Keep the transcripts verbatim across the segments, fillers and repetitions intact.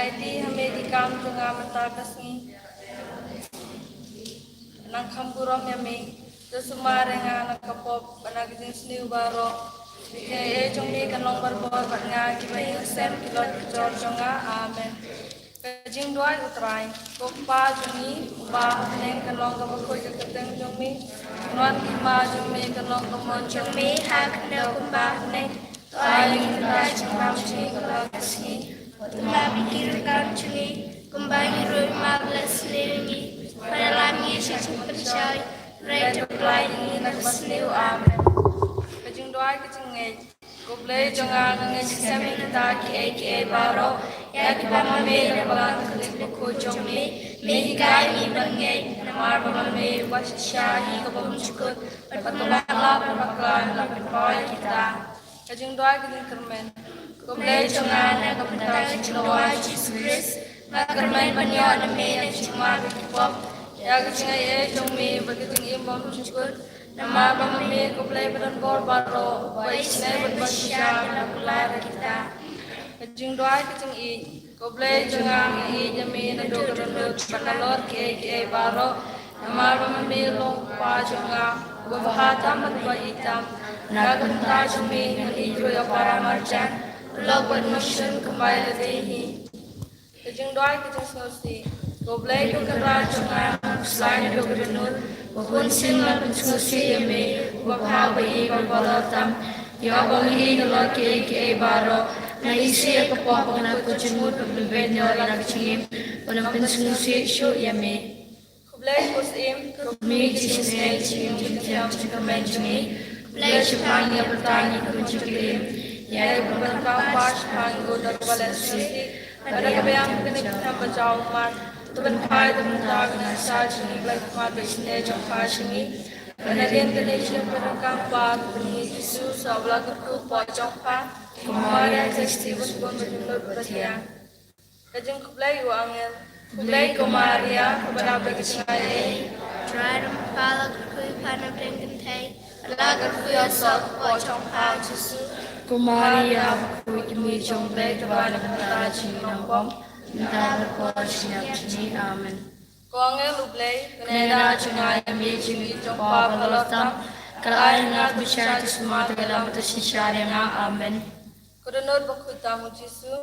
Ai ti ha me ki kam jong nga mynta ka sngi. Nang kham burom ïa me. To sumar ïa nga na ka pop bad na ka jingsniew baroh. Ka jingaiei jong me kan long barabor bad nga, kiba ïing sem ki lok ki jor jong nga. Amen. Ka jingduwai u Trai. Ko Kpa jong ngi uba ha bneng, kan long kaba khuid ka kyrteng jong me. Kan wan ka hima jong me, kan long ka mon jong me ha khyndew kumba ha bneng. To ai ïa ngi mynta ka jingbam jong ngi kaba la ka sngi. Bad kumba pyndonkam jong ngi, kumba ngi ruh ngi map ïa ki ba sniew ïa ngi. Bad ym lam ngi sha jingpynshoi, hynrei to pynlait ïa ngi na kaba sniew. Amen. Ka jingduwai ka jingngeit. Ko Blei jong nga, nga ngeit skhem ïa kita kiei kiei baroh ïa kiba ma me da ka balang kynhun bakhuid jong me. Me hikai ïa ngi ban ngeit namar ba ma me u ba shisha hi ka bymjukut, bad ba ka bym lah ban bakla, me la pynpaw ïa kita. Ka jingduwai ka jingkyrmen. Ko Blei jong nga, na ka bynta ka jingdawa u Jisu Khrist, nga kyrmen ban ïoh na me na ka jingmar ka jingpop, ïa ka jingaiei jong me bad ka jingim bymjukut. Namar ba ma me ko Blei ba don bor baroh, ba isynei bad ba shisha, me la kular ïa kita. Ka jingduwai ka jingïeit. Ko Blei jong nga, nga ïeit ïa me naduh ka dohnud bad nalor kiei kiei baroh. Namar ba ma me long u Kpa jong nga, uba bha tam bad uba ïeit tam. Na ka bynta jong me ngan ïeit ruh ïa u para marjan, u lok bad u mynsiem kumba ïa lade hi. Ka jingduwai ka jingsngewsih. Ko Blei ko Kynrad jong nga, u khuslai naduh ka dohnud, ba bun sien la pynsngewsih ïa me, uba bha, uba ïeit, uba halor tam. Ïa uba ngi ïeit nalor kiei kiei baroh, na isih ïa ka pop, ba nang kut jingmut, ba pynbeit ïa la ka jingim, ba nang pynsngewsih shuh ïa me. Khublei ko Syiem, ko Kmie jingïaseng, jingim jingthiang jingkyrmen jong ngi. Khublei shaphang ïa ka bynta ngi kum ki briew. Ïa ka bynta ka Kpa shaphang ngi u don ba la sngewsih. Bad da kaba ïam kane ka them ba jaw ummat, to pynphai da ka bynta ka nongsa jong ngi, Blei Kynrad ba isynei jong pha jong ngi. Bad nadien kane ka jingpyndonkam, Kpa ko Kmie Jisu, sa u la kyrkhu hapoh jong pha. Ko Maria, Khrist ba sbun ba jingmut ba thiang. Ka jingkhublei u angel. Khublei ko Maria, kaba dap da ka jingaiei. Trai jong pha la kyrkhu ïa pha na pdeng kynthei. La kyrkhu ïa u soh hapoh jong pha u Jisu. Ko Maria, bakhuid, kmie jong U Blei, to duwai na ka bynta jong ngi nongpop, mynta bad ha ka por jingïap jong ngi. Amen. Ko angel U Blei, kane da jong nga ïa me, jingïeit jong u Kpa ba halor tam, ka la ai ha nga ka bishar, to sumar, to ïalam, to synshar ïa nga. Amen. Ko dohnud bakhuid tam u Jisu.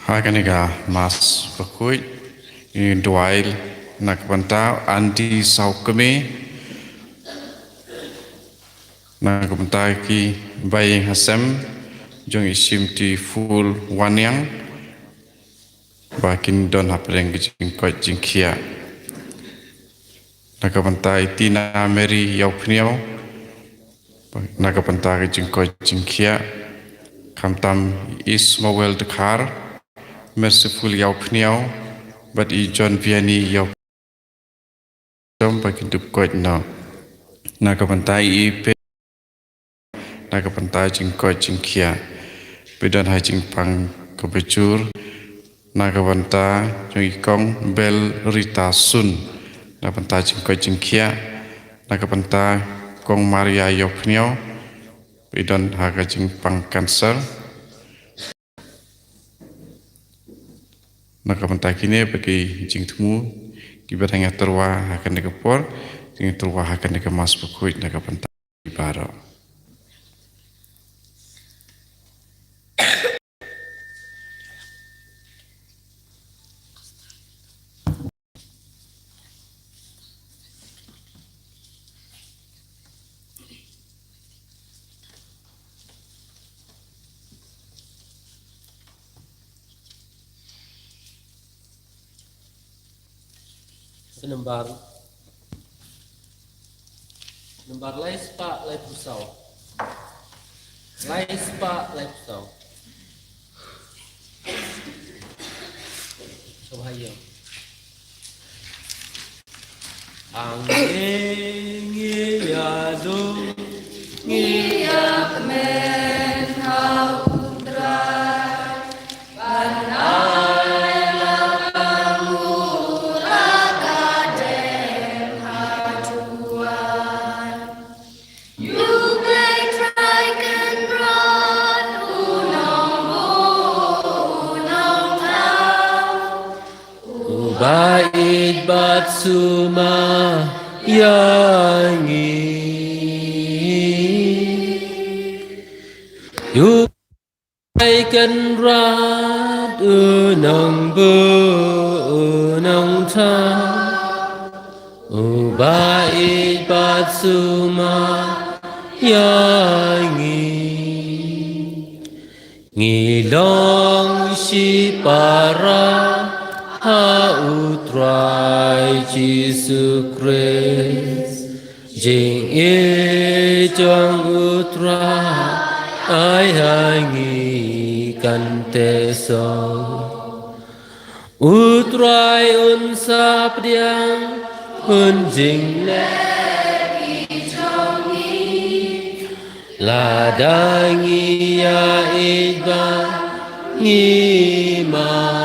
Ha kane ka Mass bakhuid, ngin duwai na ka bynta Andy Sawkmie, na ka bynta ki ba ïing ha sem jong i Shimti Phul Wanniang, ba kin don hapdeng ka jingkoit jingkhiah. Na ka bynta i Tina Mary Ïawphniaw, na ka bynta ka jingkoit jingkhiah. Khamtam i Ismael Dkhar, Merciful Ïawphniaw, bad i John Vianney Ïaw Jom ba kin dup koit noh. Na ka bynta i Pe, na ka bynta jingkoit jingkhiah. Phi don ha jingpang kaba jur. Na ka bynta jong i Kong Bel Rita Sun, na bynta jingkoit jingkhiah. Na ka bynta Kong Maria Ïawphniaw, phi don ha ka jingpang cancer. Na ka bynta kine bad ki jingthmu kiba dang ïa tyrwa ha kane ka por, jingtyrwa ha kane ka Mass bakhuid na ka bynta baroh. Sa nambar, nambar lai spah laiphew saw. Lai spah laiphew saw. Sngewbha ïa. Ang ngi ïa dum ngi ïa kmen ha u Trai. Ban ai la ka mut la ka dem ha sumar ïa ngi. U Trai Kynrad, u Nongbuh, u Nongthaw, uba ïeit bad sumar ïa ngi. Ngi long shipara ha U Trai Jisu Khrist. Jingïeit jong U Trai ai ha ngi kan teh sor. U Trai un sa pdiang, un jingleh ïa ki jong ngi. Lada ngi ïa ïeit bad ngi map.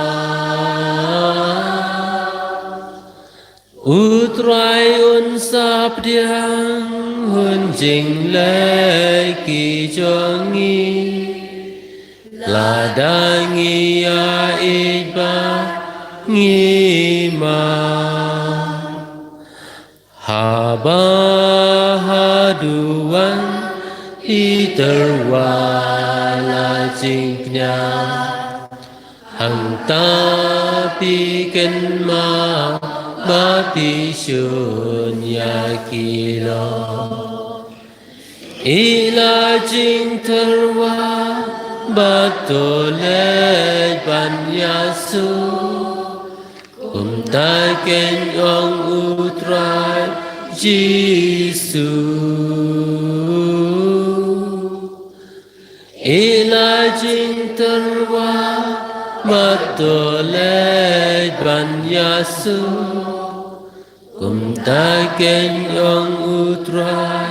U Trai un sa pdiang, un jingleh ïa ki jong ngi. Lada ngi ïa ïeit bad ngi map. Haba haduh wan i tyrwa la jingkñia, hangta phi kynmaw ba phi shun ïa ki lok. Ïeit la jingtyrwa bad to leit ban ïasuk, kumta keiñ ong U Trai Jisu. Ïeit la jingtyrwa bad to leit ban ïasuk, kumta keiñ ong U Trai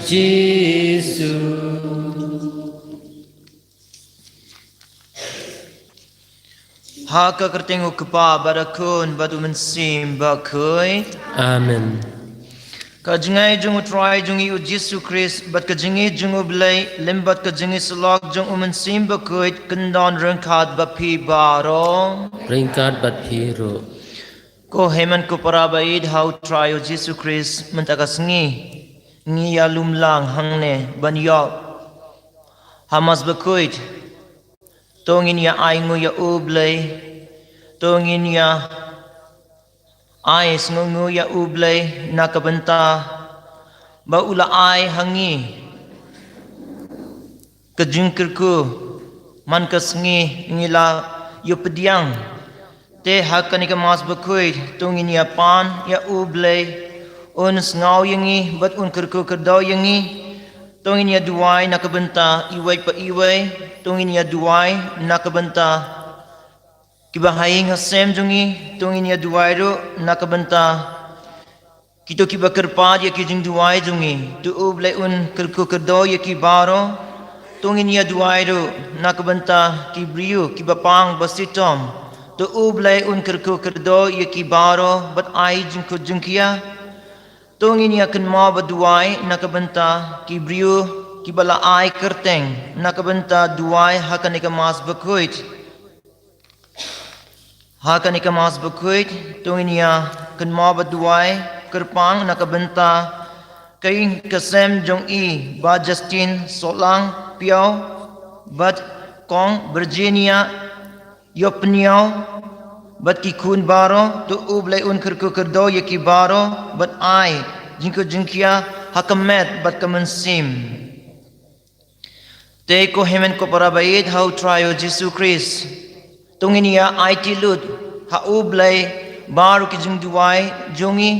Jisu. Ha ka kyrteng U Kpa bad U Khun bad U Mynsiem Bakhuid. Amen. Ka jingïeit jong U Trai jong ngi U Jisu Khrist bad ka jingïeit jong U Blei lem bad ka jingïasyllok jong U Mynsiem Bakhuid kan don ryngkat bad phi baroh. Ryngkat bad phi ruh. Ko hynmen ko para ba ïeit ha U Trai U Jisu Khrist, mynta ka sngi ngi ïalum lang hangne ban ïoh ha Mass Bakhuid. To ngin ïa ai nguh ïa U Blei. To ngin ïa ai sngewnguh ïa U Blei na ka bynta ba u la ai ha ngi ka jingkyrkhu man ka sngi ngi la ïa pdiang. Te ha kane ka Mass Bakhuid to ngin ïa pan ïa U Blei, un sngew ïa ngi bad un kyrkhu kyrdoh ïa ngi. To ngin ïa duwai na ka bynta iwei pa iwei. To ngin ïa duwai na ka bynta kiba ha ïing ha sem jong ngi. To ngin ïa duwai ruh na ka bynta kito kiba kyrpad ïa ki jingduwai jong ngi. To U Blei un kyrkhu kyrdoh ïa ki baroh. To ngin ïa duwai ruh na ka bynta ki briew kiba pang ba shitom. To U Blei un kyrkhu kyrdoh ïa ki baroh bad ai jingkut jingkhia. To ngin ïa kynmaw ba duwai na ka bynta ki briew kiba la ai kyrteng na ka bynta duwai ha kane ka Mass Bakhuid. Ha kane ka Mass Bakhuid to ngin ïa kynmaw ba duwai kyrpang na ka bynta ka ïing ka sem jong i Bah Justin Sohlang Piaw bad Kong Virginia Ïopniaw bad ki khun baroh. To U Blei un kyrkhu kyrdoh ïa ki baroh bad ai jingkut jingkhia ha ka met bad ka mynsiem. Te ko hynmen ko para ba ïeit ha U Trai U Jisu Khrist, to ngin ïa aiti lut ha U Blei baroh ki jingduwai jong ngi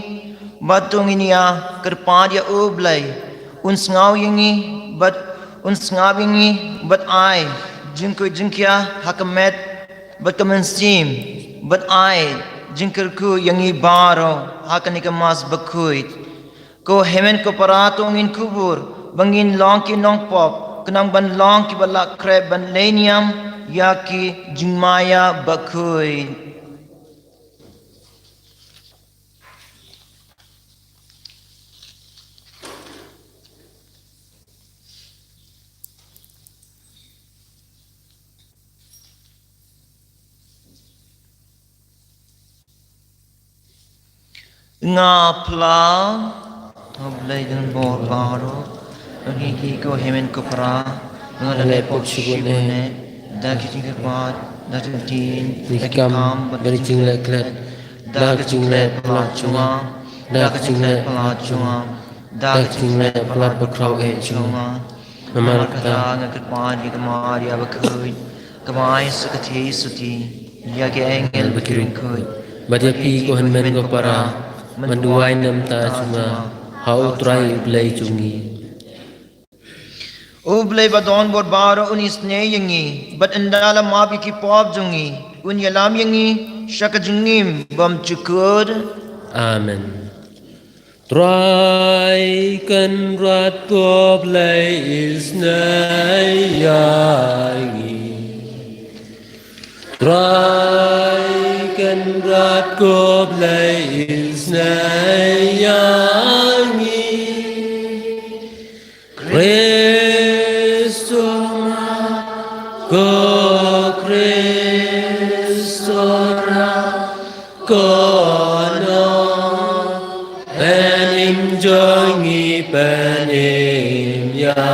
bad to ngin ïa kyrpad ïa U Blei un sngew ïa ngi bad un sngap ïa ngi bad ai jingkut jingkhia ha ka met bad ka mynsiem bad ai jingkyrkhu ïa ngi baroh ha kane ka Mass Bakhuid. Ko hynmen ko para, to ngin kubur ba ngin long ki nongpop khnang ban long kiba la khreh ban leh niam ïa ki jingmaïa bakhuid. Nga phla, ha U Blei don bor baroh, ha ngi ki ko hynmen ko para, nga la leh pop shibun eh, da ka jingkyrpad, da ka jingtieng, da ki kam, da ka jingleh klet, da ka jingleh palat jong nga, da ka jingleh palat jong nga, da ka jingleh palat bakhraw eh jong nga. Namar kata nga kyrpad ïa ka Maria bakhuid, kaba ai sa ka thei suti ïa ki angel bad ki riewkhuid, bad ïa phi ko hynmen ko para, ban duwai na ka bynta jong nga ha U Trai U Blei jong ngi. U Blei ba don bor baroh un isynei ïa ngi, bad ynda la map ïa ki pop jong ngi, un ïalam ïa ngi sha ka jingim bymjukut. Amen. Trai Kynrad ko Blei isynei ïa ngi. Trai Kynrad ko Blei isynei ïa ngi. Khrist u ma, ko Khrist u ra, ko nong, pynim jong ngi pynim ïa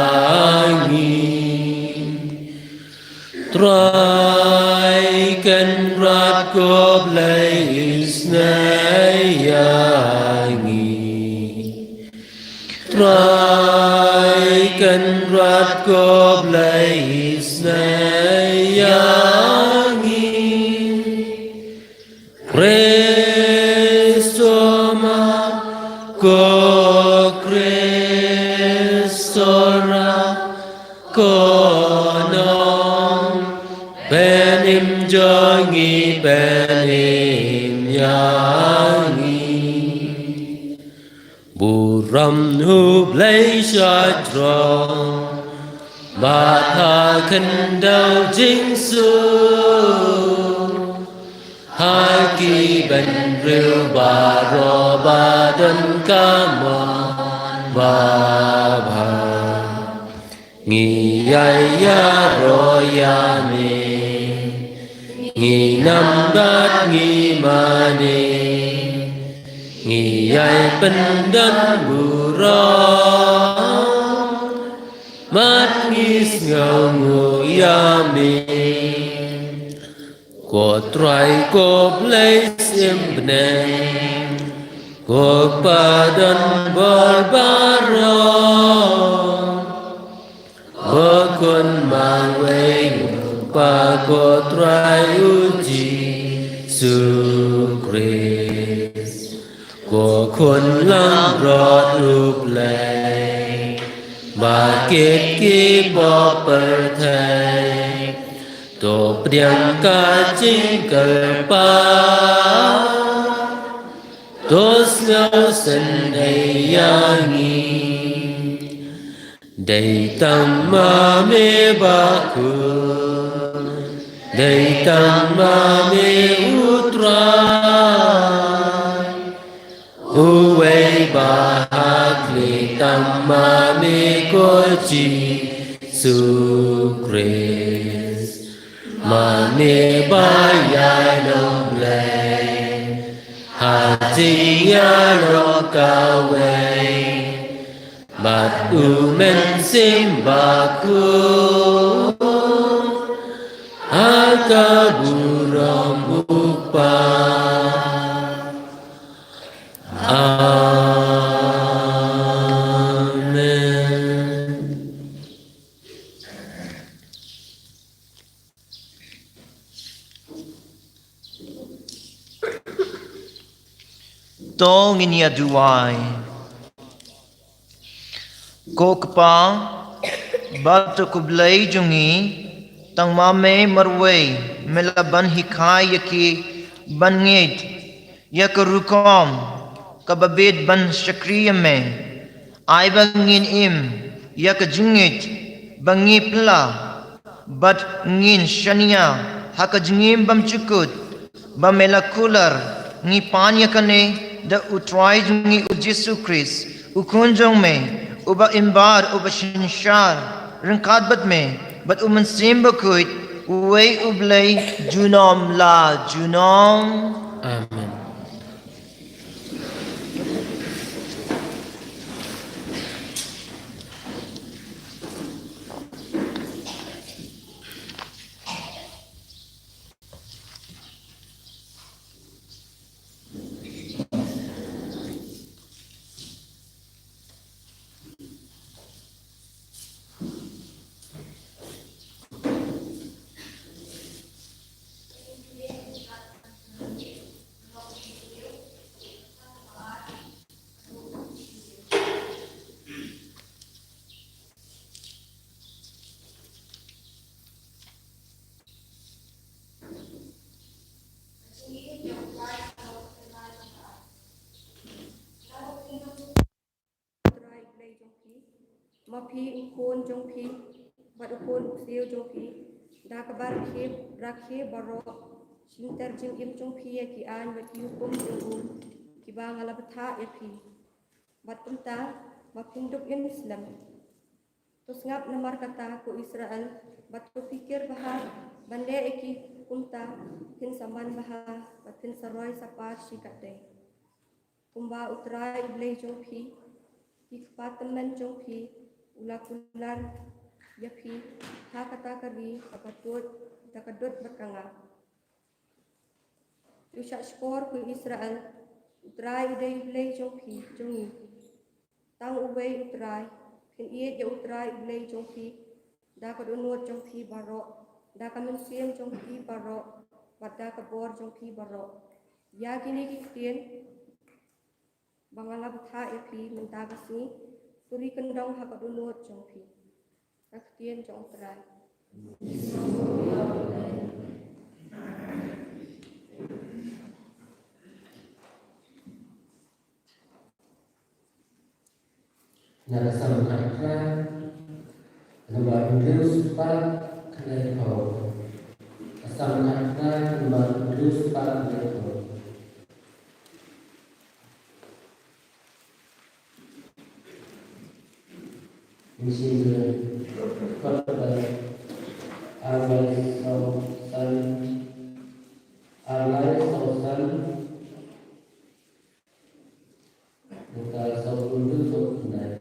ngi. Trai Kynrad ko Blei isynei ïa ngi. Trai Kynrad ko Blei isynei ïa ngi. Khrist u ma, ko Khrist u ra, ko nong, pynim jong ngi pynim ïa ngi. Burom U Blei sha jrong, bad ha khyndew jingsuk, ha ki bynriew baroh ba don ka mon babha. Ngi ïai ïaroh ïa me, ngi nam bad ngi mane, ngi ïai pyndon burom, bad ngi sngewnguh ïa me. Ko Trai ko Blei Syiem Bneng, ko Kpa don bor baroh, ko Khun marwei U Kpa, ko Trai U Jisu Khrist. Ko Khun langbrot U Blei, ba kit ki pop pyrthei, to pdiang ka jingkyrpad, to sngewsynei ïa ngi. Dei tang ma me bakhuid, dei tang ma me U Trai, uwei ba ha khlieh, tang ma me ko Jisu Khrist. Ma me ba ïaineh Blei ha jingïaroh kawei, bad U Mynsiem Bakhuid, ha ka burom U Kpa. Amen. To ngin ïa duwai. Ko Kpa, bad to ko Blei jong ngi, tang ma me marwei me la ban hikai ïa ki ban ngeit ïa ka rukom kaba bit ban shakri ïa me. Ai ba ngin im ïa ka jingngeit ba ngi phla bad ngin shaniah ha ka jingim bymjukut ba me la kular. Ngi pan ïa kane da U Trai jong ngi U Jisu Khrist, U Khun jong me, uba im bad uba synshar ryngkat bad me, bad U Mynsiem Bakhuid, uwei U Blei junom la junom. Amen. ma phi u khun jong phi bad u khun u ksiew jong phi, da kaba rakhe rakhe baroh, shim ter jingim jong phi ïa ki aiñ bad ki hukum jong u kiba nga la bthah ïa phi. Bad kumta ma phin dup im slem. To sngap namar kata, ko Israel, bad to pyrkhat bha ban leh ïa ki, kumta phin sa man bha bad phin sa roi sa par shi katdei. Kumba U Trai U Blei jong phi, ki kpa tymmen jong phi, u la kular ïa phi ha kata ka ri kaba tuid da ka dud bad ka ngap. To shah shkor, ko Israel, U Trai u dei U Blei jong phi, jong ngi. Tang uwei U Trai. Phin ïeit ïa U Trai U Blei jong phi da ka dohnud jong phi baroh, da ka mynsiem jong phi baroh, bad da ka bor jong phi baroh. Ïa kine ki ktien ba nga la bthah ïa phi mynta ka sngi, to ri kyndong ha ka dohnud jong phi. Ka ktien jong U Trai. Na ka Salm khatkhyndai, nombar hynriew spah khyndaiphew. Ka Salm khatkhyndai, nombar hynriew spah khyndaiphew. Machine gun. Kotbah. Armai Sosan. Armai Sosan. Buka Sosan tu Sosan.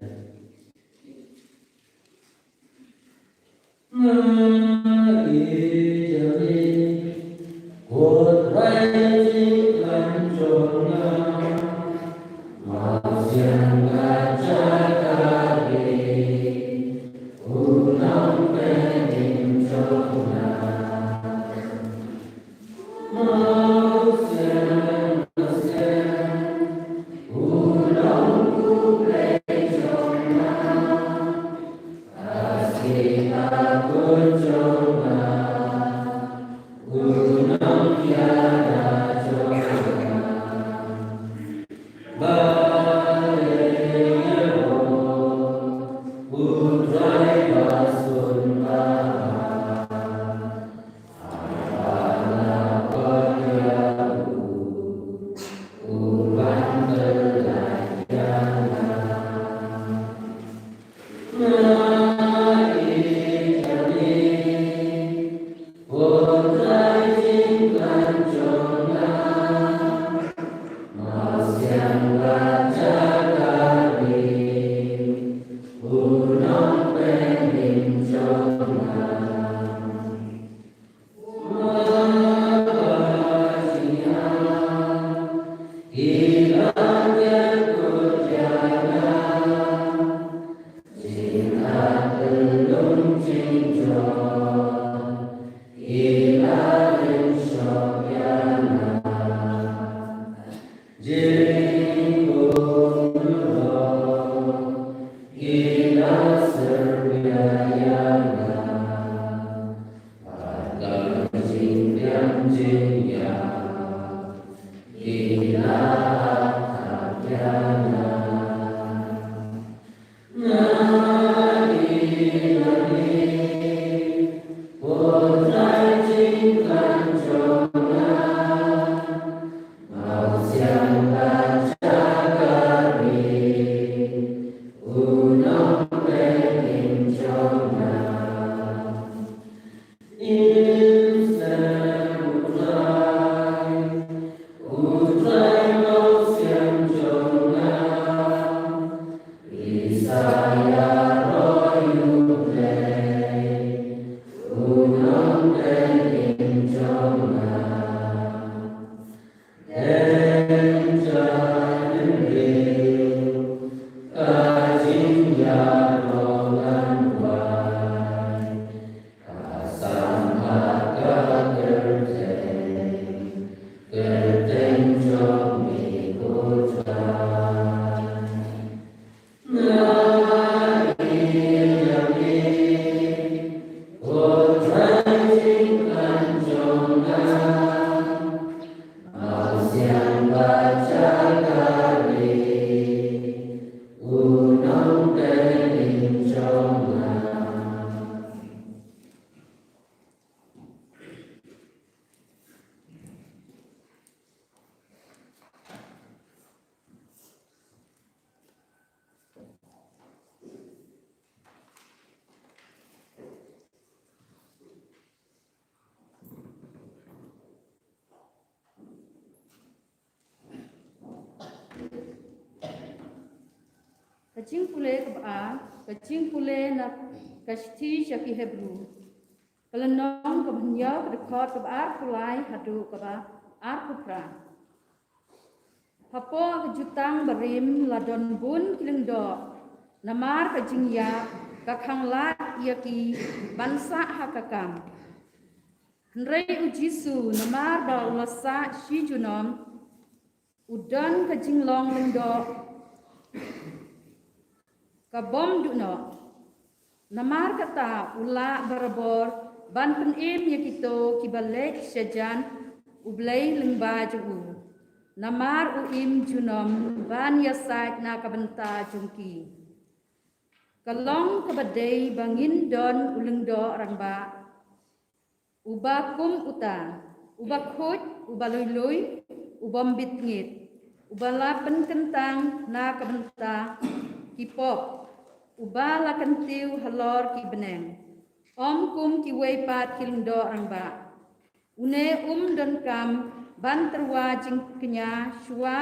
jingpule kaba ar, ka jingpule na ka shithi sha ki Hebru. Ka lynnong kaba hynñiew, ka dkhot kaba arphew lai haduh kaba arphew phra. Hapoh ka jutang barim la don bun ki lyngdoh, namar ka jingïap ka khanglad ïa ki ban sah ha ka kam. Hynrei u Jisu, namar ba u la sah shi junom, u don ka jinglong lyngdoh ka bym duh noh. Namar kata u lah barabor ban pynim ïa kito kiba leit shajan U Blei lyngba jong u. Namar u im junom ban ïasaid na ka bynta jong ki. Ka long kaba dei ba ngin don u lyngdoh rangbah uba kum uta, uba khuid, uba lui lui, u bym bit ngit, uba la pynkyntang na ka bynta ki pop, uba la kyntiew halor ki bneng, ym kum kiwei pat ki lyngdoh rangbah. Une um donkam ban tyrwa jingkñia shuwa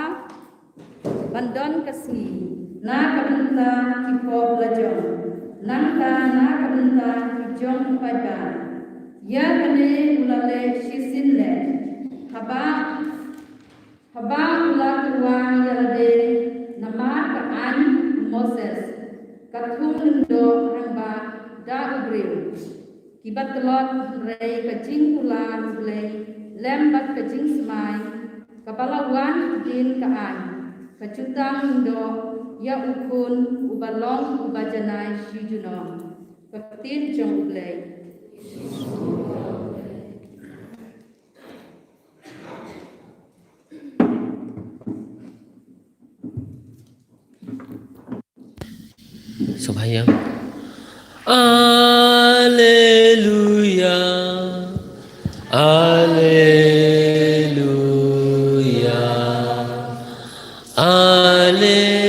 ban don ka sngi. Na ka bynta ki pop la jong, nangta na ka bynta ki jong u paidbah. Ïa kane u la leh shisien leh, haba, haba u la tyrwa ïa lade namar ka aiñ u Moses, ka thung lyngdoh rangbah da u briew. Kiba tlot, hynrei ka jingkular U Blei lem bad ka jingsmai, kaba la wan hadien ka aiñ, ka jutang lyngdoh ïa u Khun uba long uba janai shi junom. Ka ktien jong U Blei. Sngewbha ïa. Alleluia. Alleluia. Alleluia.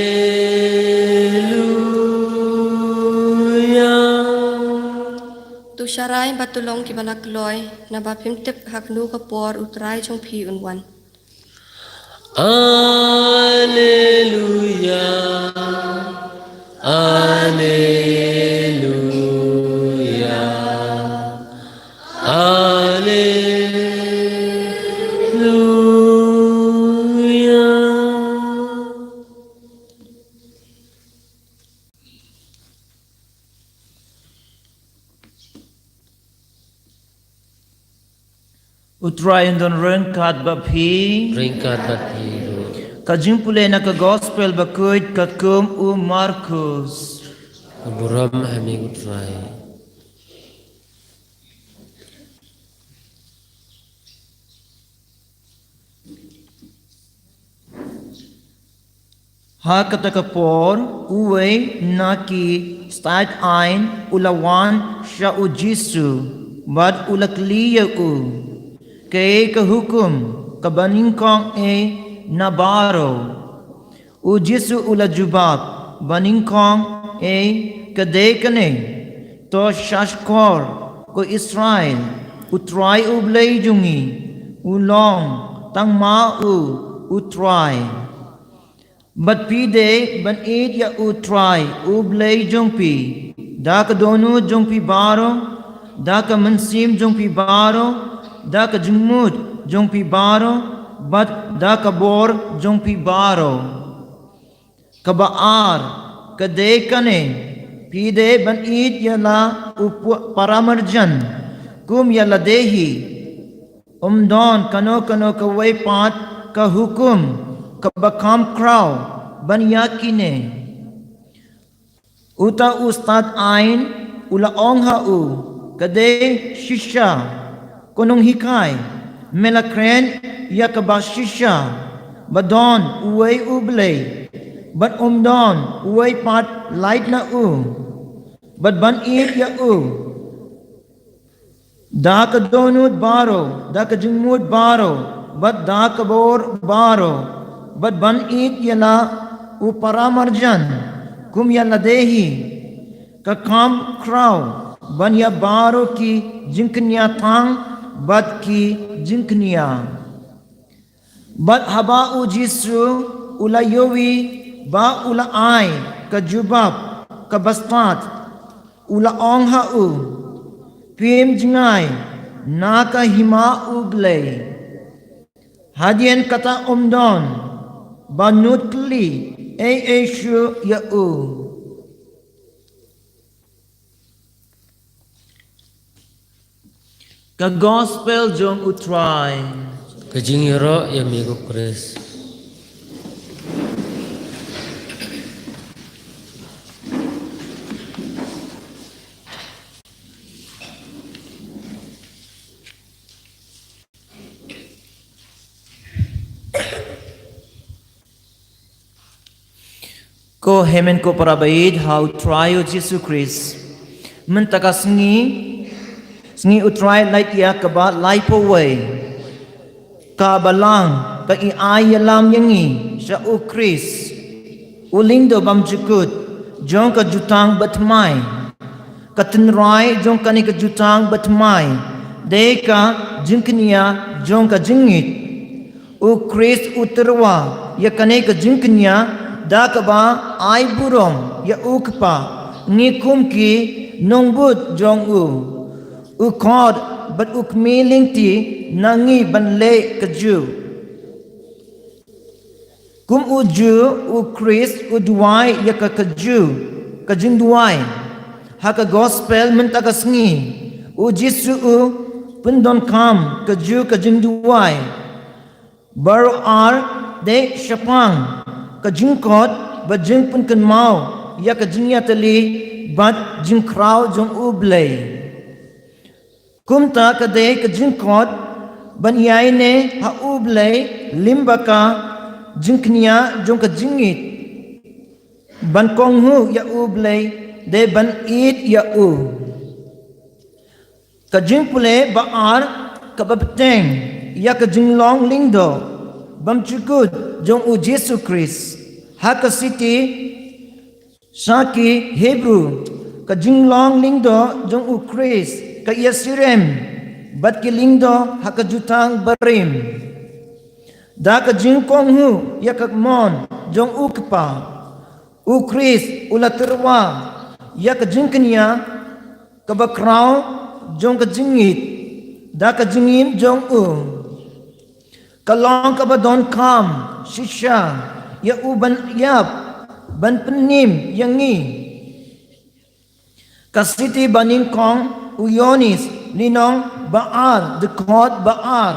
To sharai bad to long kiba la kloi, naba phim tip ha kano ka por U Trai jong phi un wan. Alleluia. Alleluia. Alleluia. U Trai un don ryngkat bad phi. Ryngkat bad phi ruh. Ka jingpule na ka Gospel bakhuid katkum u Markus. Ka burom ha me ko Trai. Ha kata ka por, uwei na ki stad aiñ u la wan sha u Jisu, bad u la kylli ïa u, kaei ka hukum kaba nyngkong eh na baroh. U Jisu u la jubab, ba nyngkong eh ka dei kane: To shahshkor, ko Israel, U Trai U Blei jong ngi u long tang ma u U Trai. Bad phi dei ban ïeit ïa U Trai U Blei jong phi da ka dohnud jong phi baroh, da ka mynsiem jong phi baroh, da ka jingmut jong phi baroh, bad da ka bor jong phi baroh. Kaba ar ka dei kane: Phi dei ban ïeit ïa la u pu-, paramarjan kum ïa lade hi. Um don kano kano kawei pat ka hukum kaba kham khraw ban ïa kine. Uta u stad aiñ u la ong ha u, ka dei shisha: Ko nonghikai, me la kren ïa kaba shisha, ba don uwei U Blei, bad um don uwei pat lait na u, bad ban ïeit ïa u da ka dohnud baroh, da ka jingmut baroh, bad da ka bor baroh, bad ban ïeit ïa la u paramarjan kum ïa lade hi. Ka kham khraw ban ïa baroh ki jingkñia thang bad ki jingkñia. Bad haba u Jisu u la ïohi ba u la ai ka jubab ka bastad, u la ong ha u, phim jngai na ka hima U Blei. Hadien kata ym don ba nud kylli ei ei shuh ïa u. Ka Gospel jong U Trai. Ka jingïaroh ïa me ko Khrist. Ko hynmen ko para baieit ha U Trai U Jisu Khrist. Mynta ka sngi, sngi U Trai lait ïa kaba laiphew wei. Ka Balang ka i ai ïalam ïa ngi sha U Khrist, u lyngdoh bymjukut jong ka jutang bathymmai. Ka tynrai jong kane ka jutang bathymmai dei ka jingkñia jong ka jingngeit. U Khrist u tyrwa ïa kane ka jingkñia da kaba ai burom ïa U Kpa. Ngi kum ki nongbud jong u, u khot bad u khmih lynti na ngi ban leh kajuh. Kum u ju, U Khrist u duwai ïa ka kajuh ka jingduwai. Ha ka Gospel mynta ka sngi, U Jisu u pyndonkam kajuh ka jingduwai. Baroh ar dei shaphang ka jingkhot bad jingpynkynmaw ïa ka jingïatylli bad jingkhraw jong U Blei. Kumta ka dei ka jingkhot ban ïaineh ha U Blei lyngba ka jingkñia jong ka jingngeit. Ban kohnguh ïa U Blei dei ban ïeit ïa u. Ka jingpule ba ar kaba bteng ïa ka jinglong lyngdoh bymjukut jong U Jisu Khrist. Ha ka shithi sha ki Hebru, ka jinglong lyngdoh jong U Khrist ka ïasyriem bad ki lyngdoh ha ka jutang barim. Da ka jingkohnguh ïa ka mon jong U Kpa, U Khrist u la tyrwa ïa ka jingkñia kaba khraw jong ka jingngeit da ka jingim jong u. Ka long kaba donkam shisha ïa u ban ïap, ban pynim ïa ngi. Ka shithi banyngkong u Ïoannis lynnong ba ar, dkhot ba ar.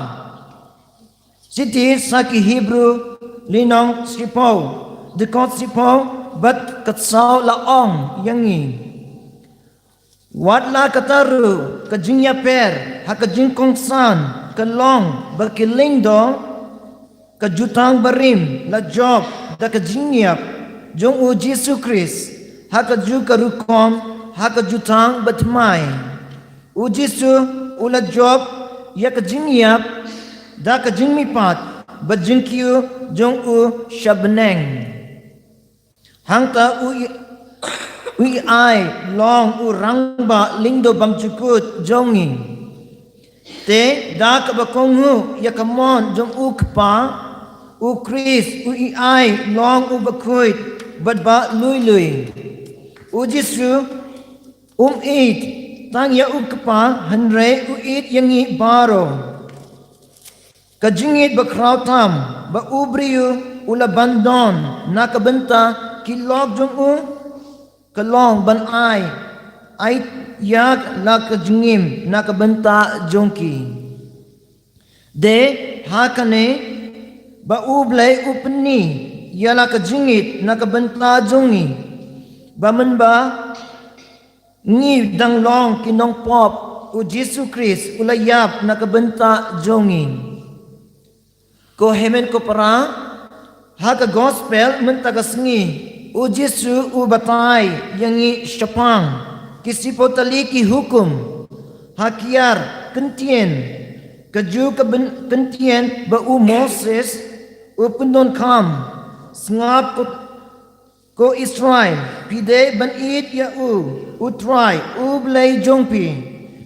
Shithi sha ki Hebru lynnong shiphew, dkhot shiphew bad ka saw la ong ïa ngi. Wat la katta ruh ka jingïapher ha ka jingkongsan ka long ba ki lyngdoh ka jutang barim la jop da ka jingïap jong U Jisu Khrist ha kajuh ka rukom ha ka jutang bathymmai. U Jisu u la jop ïa ka jingïap da ka jingmihpat bad jingkiew jong u sha bneng. Hangta u i, u i ai long u rangbah lyngdoh bymjukut jong ngi. Te da kaba kohnguh ïa ka mon jong U Kpa, U Khrist u i ai long u bakhuid bad ba lui lui. U Jisu um ïeit tang ïa U Kpa hynrei u ïeit ïa ngi baroh. Ka jingngeit ba khraw tam ba u briew u la ban don na ka bynta ki lok jong u, ka long ban ai, ai ïa la ka jingim na ka bynta jong ki. Dei ha kane ba U Blei u pyni ïa la ka jingngeit na ka bynta jong ngi, ba mynba ngi dang long ki nongpop, U Jisu Khrist u la ïap na ka bynta jong ngi. Ko hynmen ko para, ha ka Gospel mynta ka sngi, U Jisu u batai ïa ngi shaphang ki shiphew tylli ki hukum ha ki ar kyntien. Kajuh ka byn-, kyntien ba u Moses u pyndonkam, sngap ko Ko Israel, phi dei ban ïeit ïa u, U Trai, U Blei jong phi,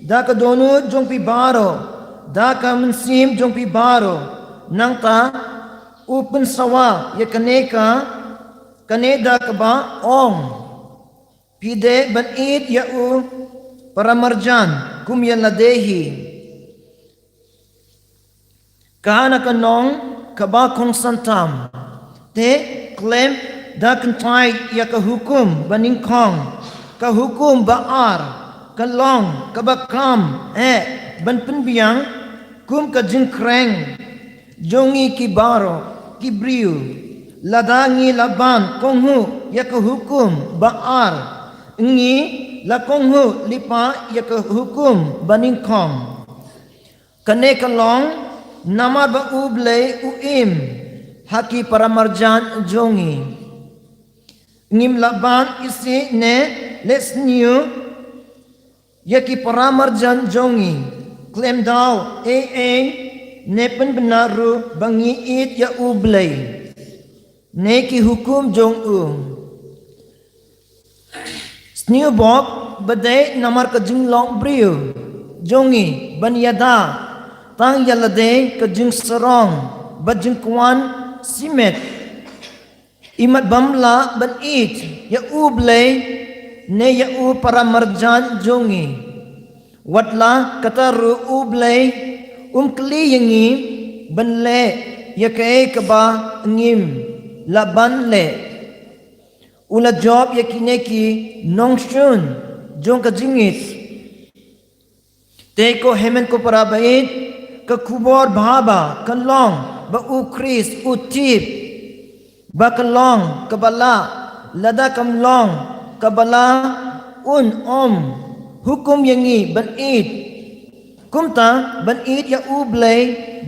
da ka dohnud jong phi baroh, da ka mynsiem jong phi baroh. Nangta u pynsawa ïa kane ka kane da kaba ong, phi dei ban ïeit ïa u paramarjan kum ïa lade hi. Ka na ka nong kaba kongsan tam. Te khlem da kynthai ïa ka hukum ba nyngkong, ka hukum ba ar ka long kaba kham eh ban pynbiang kum ka jingkhreng jong ngi ki baroh ki briew. Lada ngi la ban kohnguh ïa ka hukum ba ar, ngi la kohnguh lypa ïa ka hukum ba nyngkong. Kane ka long namar ba U Blei u im ha ki paramarjan jong ngi. Ngim lah ban isih ne leh sniew ïa ki paramarjan jong ngi, khlem daw ei ei ne pynbna ruh ba ngi ïeit ïa U Blei ne ki hukum jong u. Sniew bok ba dei namar ka jinglong briew jong ngi ban ïada tang ïa lade ka jingsarong bad jingkwah shimet. Imat bym lah ban ïeit ïa U Blei ne ïa u paramarjan jong ngi. Wat la katta ruh U Blei um kylli ïa ngi ban leh ïa kaei kaba ngim lah ban leh. U la jop ïa kine ki nongshun jong ka jingïeit. Te ko hynmen ko para baieit, ka khubor bha ba ka long ba U Khrist u tip ba ka long kaba lah, lada kam long kaba lah un ym hukum ïa ngi ban ïeit. Kumta ban ïeit ïa U Blei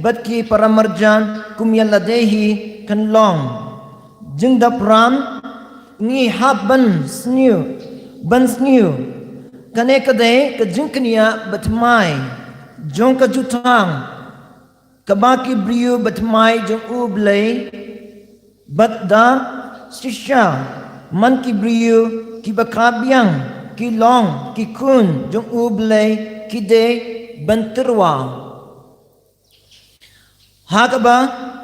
bad ki paramarjan kum ïa lade hi kan long jingdap ram. Ngi hap ban sniew, ban sniew. Kane ka dei ka jingkñia bathymmai jong ka jutang kaba ki briew bathymmai jong U Blei bad da shisha man ki briew kiba kha biang ki long ki khun jong U Blei, ki dei ban tyrwa. Ha kaba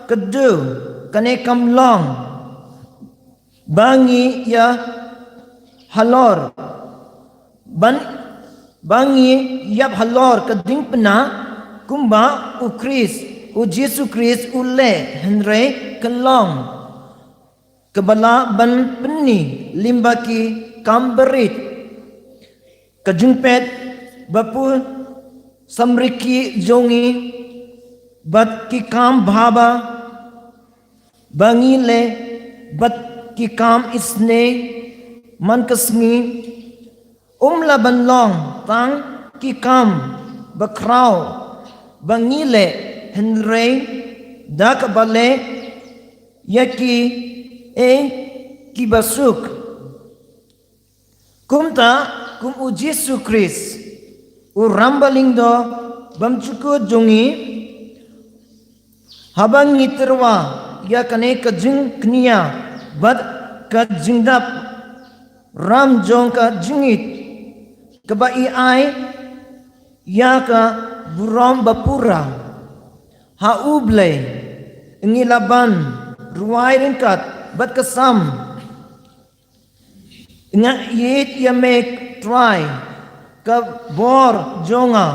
kdew kane kam long ba ngi ïa halor ban, ba ngi ïap halor ka diengphna kumba U Khrist, U Jisu Khrist u leh, hynrei ka long kaba lah ban pyni lyngba ki kam barit, ka jingpeit ba pu samriki jong ngi bad ki kam bha ba ba ngi leh bad ki kam isynei man ka sngi. Um lah ban long tang ki kam bakhraw ba ngi leh, hynrei da kaba leh ïa kiei kiba suk. Kumta kum U Jisu Khrist, u ram ba lyngdoh bymjukut jong ngi, haba ngi tyrwa ïa kane ka jingkñia bad ka jingdap ram jong ka jingïeit kaba i ai ïa ka burom ba pura ha U Blei, ngi lah ban rwai ryngkat bad ka sam: Nga ïeit ïa me Trai, ka bor jong nga.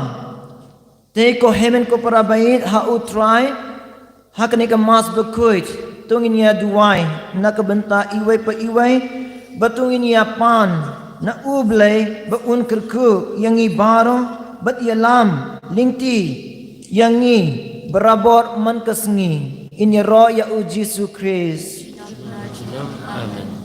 Te ko hynmen ko para baieit ha U Trai, ha kane ka Mass bakhuid, to ngin ïa duwai na ka bynta iwei pa iwei, bad to ngin ïa pan na U Blei ba un kyrkhu ïa ngi baroh bad ïalam lynti ïa ngi barabor man ka sngi. Ngin ïaroh ïa U Jisu Khrist. Amen.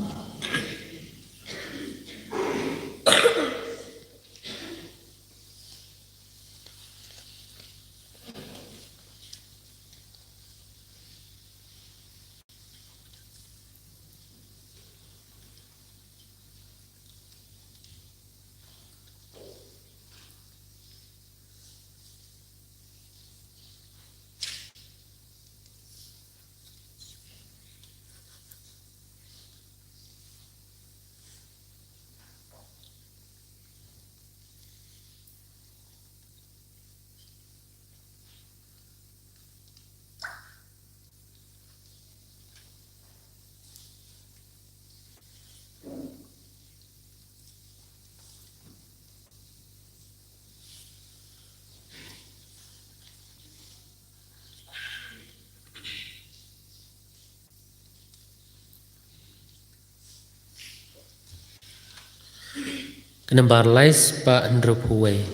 Nambar lai spah hynriewphew wei.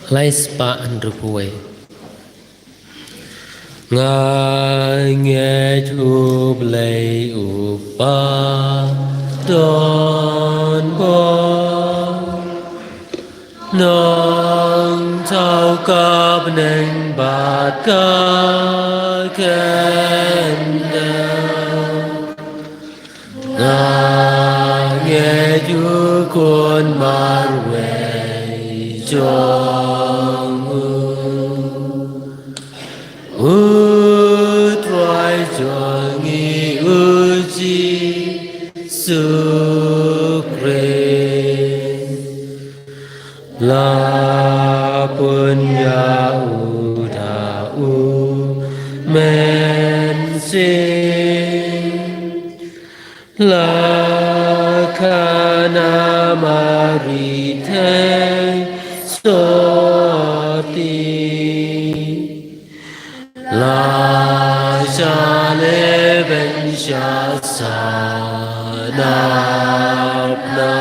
Lai spah hynriewphew wei. Nga ngeit U Blei U Kpa don bor, nongthaw ka bneng bad ka khyndew. Nga ngeit U Khun marwei jong U, U Trai jong ngi U Jisu Khrist. La pynïar U da U Mynsiem, la kha na Mari thei sotti, la shah leh beiñ sha sahnan na,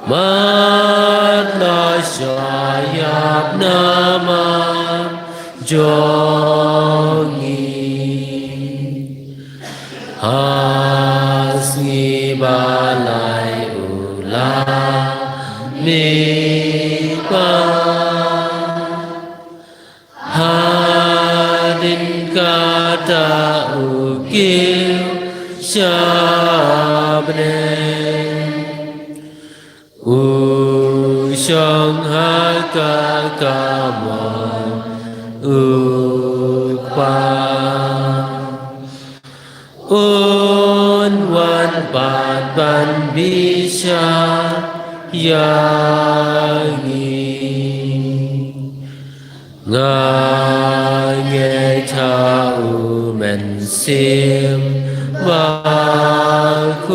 bad la shah ïap namar jong ngi. Ha sngi ba lai U la mihpat, hadien kata U kiew sha bneng. U shong ha ka kamon U Kpa. Un wan pat ban bishar ïa ngi. Nga ngeit ha U Mynsiem Bakhuid,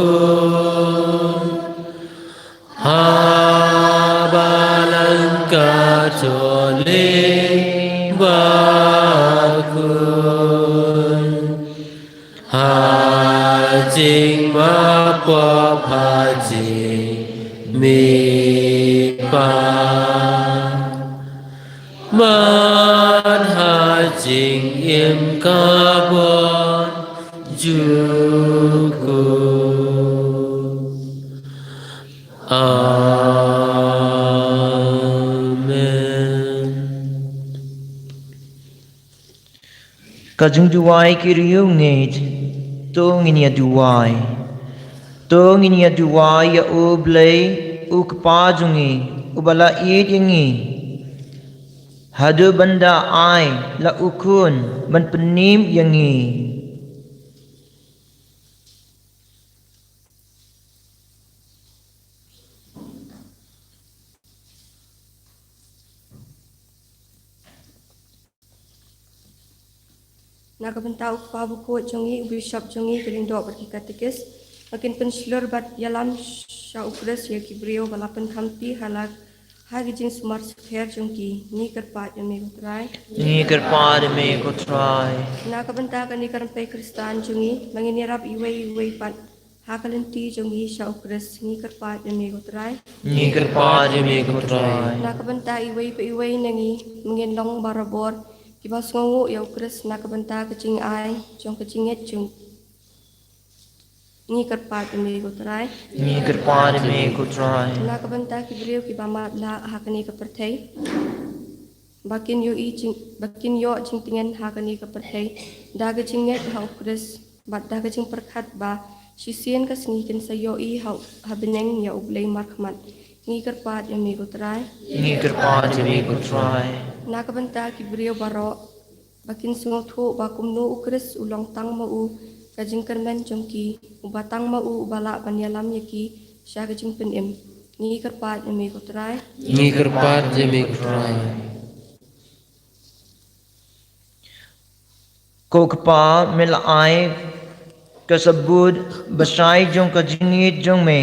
ha Balang Katholik bakhuid, ha jingmap pop ha jingmihpat, bad ha jingim ka bor jukut. Amen. Ka jingduwai ki riewngeit. To ngin ïa duwai. To ngin ïa duwai ïa U Blei, U Kpa jong ngi, uba la ïeit ïa ngi, haduh ban da ai la U Khun ban pynim ïa ngi. Na ka bynta u kpa bakhuid jong ngi, u bishop jong ngi, ki lyngdoh bad ki katekis, ba kin pynshlur bad ïalam sha u Khrist ïa ki briew ba la pynkhamti ha la, ha ki jingsumar sukher jong ki. Ngi kyrpad ïa me ko Trai. Ngi kyrpad ïa me ko Trai. Na ka bynta kane ka rympei Khristan jong ngi, ba ngin ïarap iwei iwei pat ha ka lynti jong ngi sha u Khrist, ngi kyrpad ïa me ko Trai. Ngi kyrpad ïa me ko Trai. Na ka bynta iwei pa iwei na ngi, ba ngin long barabor kiba sngewnguh ïa u Khrist na ka bynta ka jingai jong ka jingngeit jong, ngi kyrpad ïa me ko Trai. Ngi kyrpad ïa me ko Trai. Na ka bynta ki briew kiba mad lah ha kane ka pyrthei, ba kin ïohi jing, ba kin ïoh jingtngen ha kane ka pyrthei da ka jingngeit ha u Khrist, bad da ka jingpyrkhat ba shisien ka sngi kin sa ïohi ha, ha bneng ïa u Blei markhmat. Ngi kyrpad ïa me ko Trai. Ngi kyrpad ïa me ko Trai. Na ka bynta ki briew baroh, ba kin sngewthuh ba kumno u Khrist u long tang ma u ka jingkyrmen jong ki, uba tang ma u uba lah ban ïalam ïa ki sha ka jingpynim. Ngi kyrpad ïa me ko Trai. Ngi kyrpad ïa me ko Trai. Ko Kpa, me la ai ka sabut bashai jong ka jingngeit jong me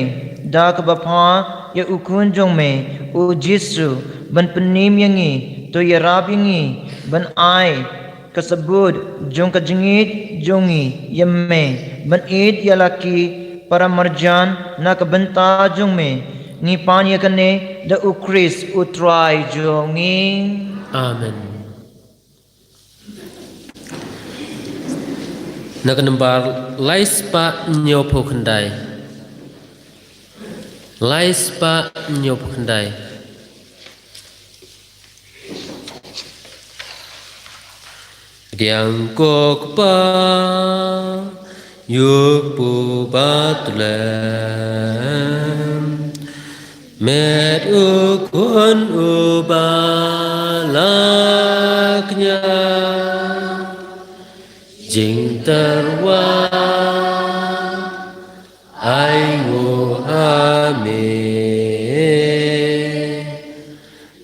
da kaba phah ïa u Khun jong me, u Jisu, ban pynim ïa ngi. To ïarap ïa ngi ban ai ka sabut jong ka jingngeit jong ngi ïa me, ban ïeit ïa la ki Para marjan, na ka bynta jong me ngi pan ïa kane da U Khrist U Trai jong ngi. Amen. Na ka nombar lai spah hynñiewphew khyndai. Lai spah hynñiewphew khyndai. Pdiang ko Kpa, ïa u Kpu Bathlem, met u Khun uba la kñia, jingtyrwa ai nguh ha me.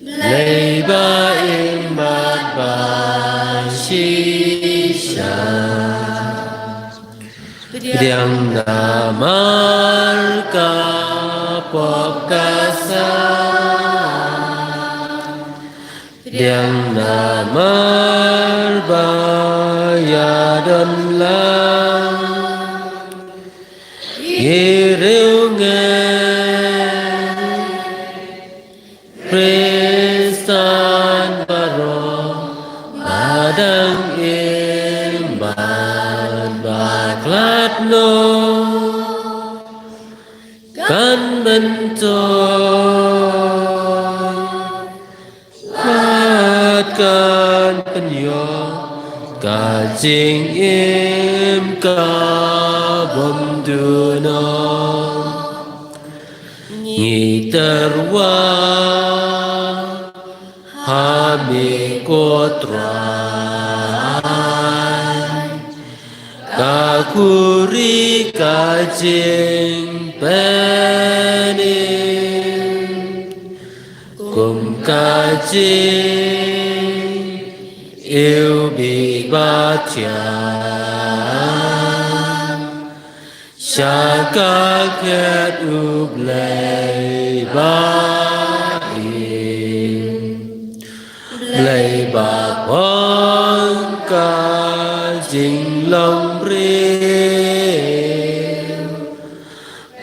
Blei ba im bad ba shisha, pdiang namar ka pop ka sa, pdiang namar ba ïadon lang ïa riewngeit Khristan baroh, ba dang im bad ba khlad noh, kan bynta bad kan pynïoh ka jingim ka bym duh noh. Ngi tyrwa ha me ko Trai, ka khuri ka jingpynim, kum ka jingiwbih bathiang sha ka khet U Blei ba im, Blei ba phong ka jinglong briew,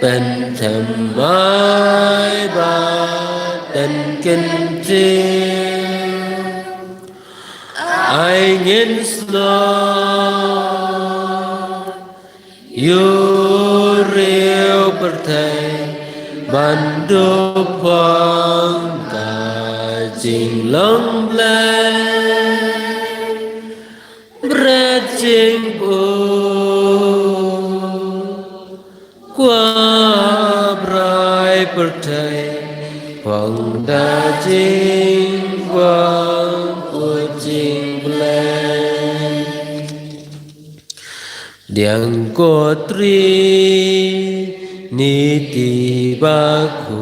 pynthymmai bad pynkyntiew. Ai ngin snoh ïa u riew pyrthei ban duh phong ka jinglong Blei. Bret jingbuh kwah brai pyrthei, phong da jingkwah u jingblei. Pdiang ko Triniti bakhuid,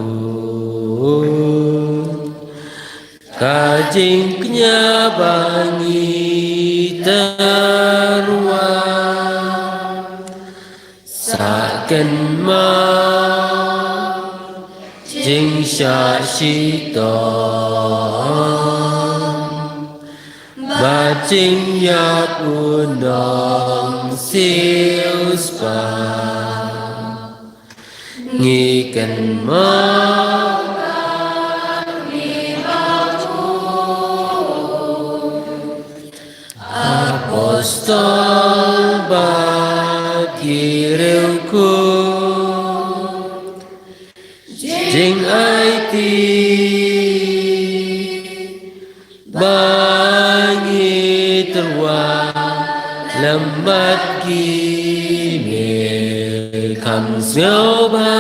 ka jingkñia ba ngi tyrwa, sa kynmaw jingshah shitom bad jingïap u nongsiewspah. Ngi kynmaw apostol bad ki riewkhuid, jingaiti ba ngi tyrwa lem bad ki, me kham sngewbha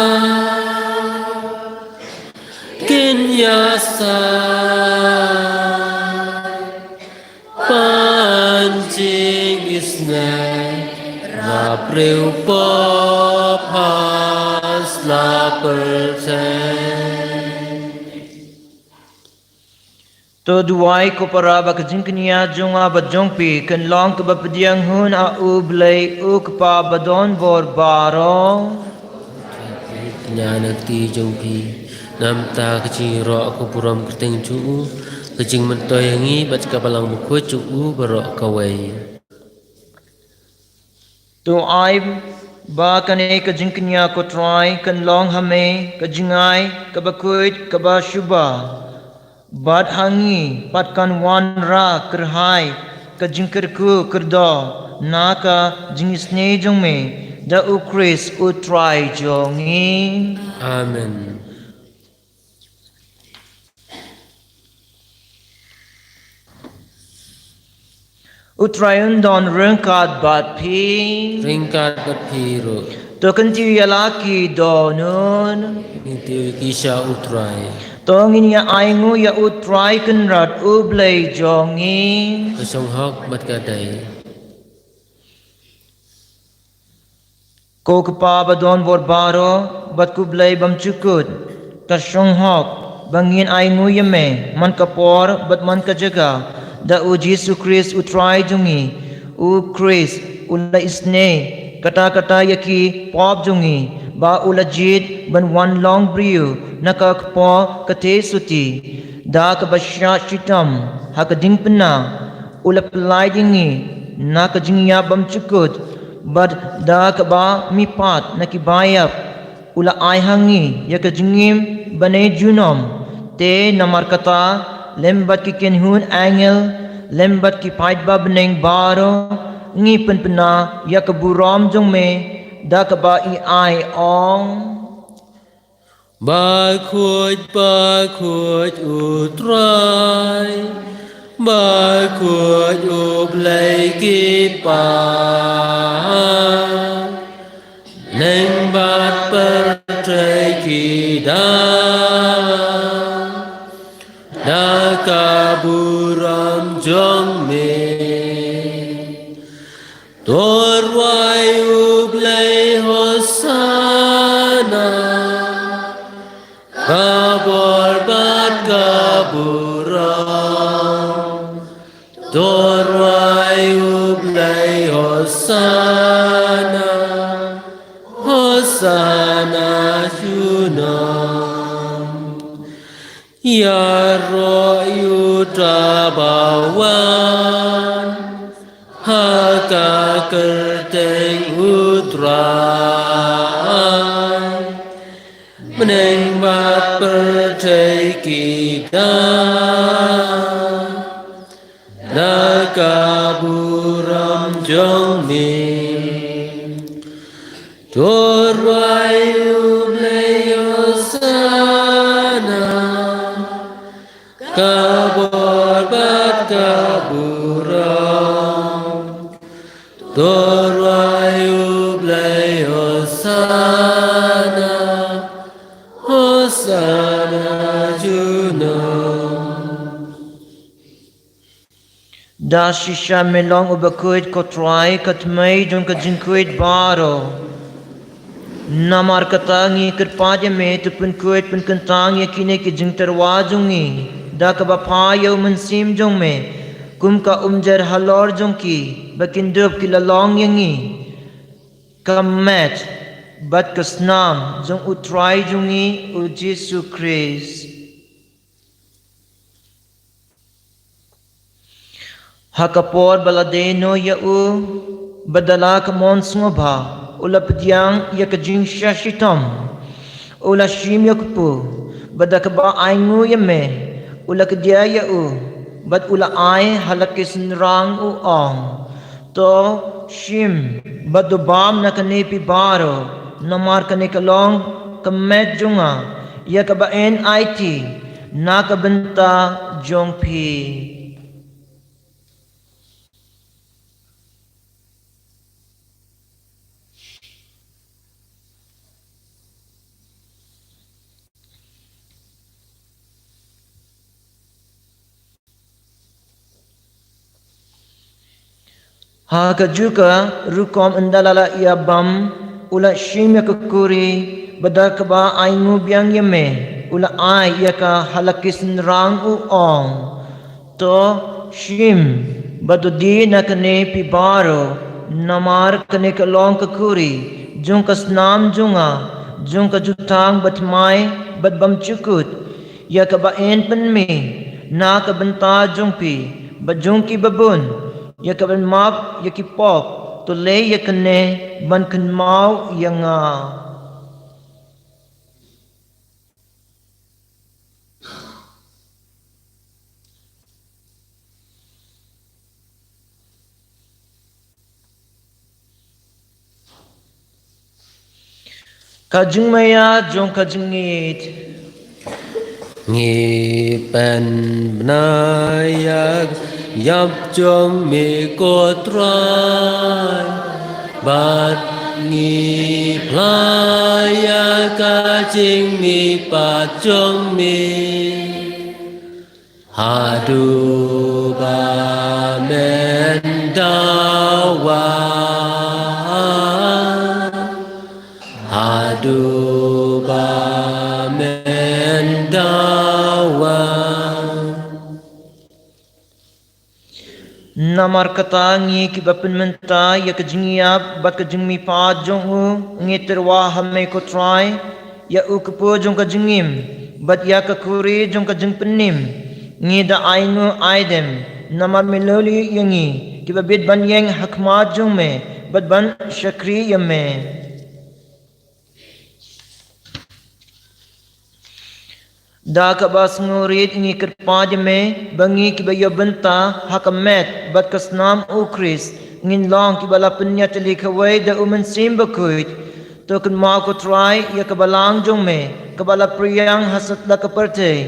kin ïasaid ban jingisnei, rap riewpop ha sla pyrthei. To duwai ko para ba ka jingkñia jong nga bad jong phi kan long kaba pdiang hun ha U Blei U Kpa badonbor baroh. Kñia na kti jong phi, namar ka jingïaroh ka burom kyrteng jong u, ka jingmyntoi ïa ngi bad ka Balang Bakhuid jong u baroh kawei. To ai Ba kane ka jingkñia, ko Trai, kan long ha me ka jingai kaba khuid kaba shuwa. Bad ha ngi pat kan wanrah kyrhai ka jingkyrkhu kyrdoh na ka jingisynei jong me, da U Khrist U Trai jong ngi. Amen. U Trai un don ryngkat bad phi. Ryngkat bad phi ruh. To kyntiew ïa la ki dohnud. Kyntiew ki sha U Trai. To ngin ïa ainguh ïa U Trai Kynrad U Blei jong ngi. Ka shong hok bad ka dei. Ko Kpa ba don bor baroh, bad ko Blei bymjukut, ka shong hok ba ngin ainguh ïa me man ka por bad man ka jaka, da U Jisu Khrist U Trai jong ngi. U Khrist u la isynei katta katta ïa ki pop jong ngi, ba u la jied ban wan long briew na ka kpoh ka theisotti, da kaba shah shitom ha ka diengphna. U la pyllait ïa ngi na ka jingïap bymjukut, bad da kaba mihpat na ki baïap, u la ai ha ngi ïa ka jingim bane junom. Te namar kata, lem bad ki kynhun angel, lem bad ki paidbah bneng baroh, ngi pynbna ïa ka burom jong me, da kaba i ai ong: Bakhuid, bakhuid U Trai, bakhuid U Blei ki paid. Bneng bad pyrthei ki dang da ka burom jong me. To rwai U Blei Hosana, ka bor bad ka burom. To rwai U Blei Hosana, Hosana junom. Ïaroh ïa uta ba wan ha ka kyrteng U Trai. Bneng bad pyrthei ki dang da ka burom jong me. To rwai U Blei Hosana, ka bor bad ka burom. To rwai U Blei Hosana, Hosana junom. Da shisha me long uba khuid, ko Trai, ka tmei jong ka jingkhuid baroh. Namar kata ngi kyrpad ïa me, to pynkhuid pynkyntang ïa kine ki jingtyrwa jong ngi da kaba phah ïa U Mynsiem jong me, kum ka umjer halor jong ki, ba kin dup ki la long ïa ngi ka met bad ka snam jong U Trai jong ngi U Jisu Khrist. Ha ka por ba la dei noh ïa u, bad da la ka mon sngewbha, u la pdiang ïa ka jingshah shitom. U la shim ïa u kpu, bad da kaba ainguh ïa me, u la kdiah ïa u, bad u la ai ha la ki synrang, u ong: To shim bad to bam na kane phi baroh, namar kane ka long ka met jong nga, ïa kaba yn aiti na ka bynta jong phi. Ha kajuh ka rukom, ynda la la ïa bam, u la shim ïa ka kuri, bad da kaba ainguh biang ïa me, u la ai ïa ka ha la ki synrang, u ong: To shim bad to die na kane phi baroh, namar kane ka long ka kuri jong ka snam jong nga, jong ka jutang bathymmai bad bymjukut, ïa kaba yn pynmih na ka bynta jong phi bad jong kiba bun, ïa ka ban map ïa ki pop. to leh ïa kane ban kynmaw ïa nga. Ka jingmaïa jong ka jingngeit. Ngi pynbna ïa ka ïap jong me ko Trai, bad ngi phla ïa ka jingmihpat jong me. Haduh ba men dawa, haduh ba men dawa. Namar kata ngi kiba pynmynta ïa ka jingïap bad ka jingmihpat jong u, ngi tyrwa ha me ko Trai, ïa u kpu jong ka jingim bad ïa ka khuri jong ka jingpynim, ngi da ai nguh ai dem. Namar me la ïohi ïa ngi kiba bit ban ïeng ha khmat jong me bad ban shakri ïa me. Da kaba sngewrit ngi kyrpad ïa me ba ngi kiba ïoh bynta ha ka met bad ka snam u Khrist ngin long kiba la pynïatylli kawei da u Mynsiem Bakhuid. To kynmaw ko Trai ïa ka balang jong me kaba la pyrïang ha satlak ka pyrthei,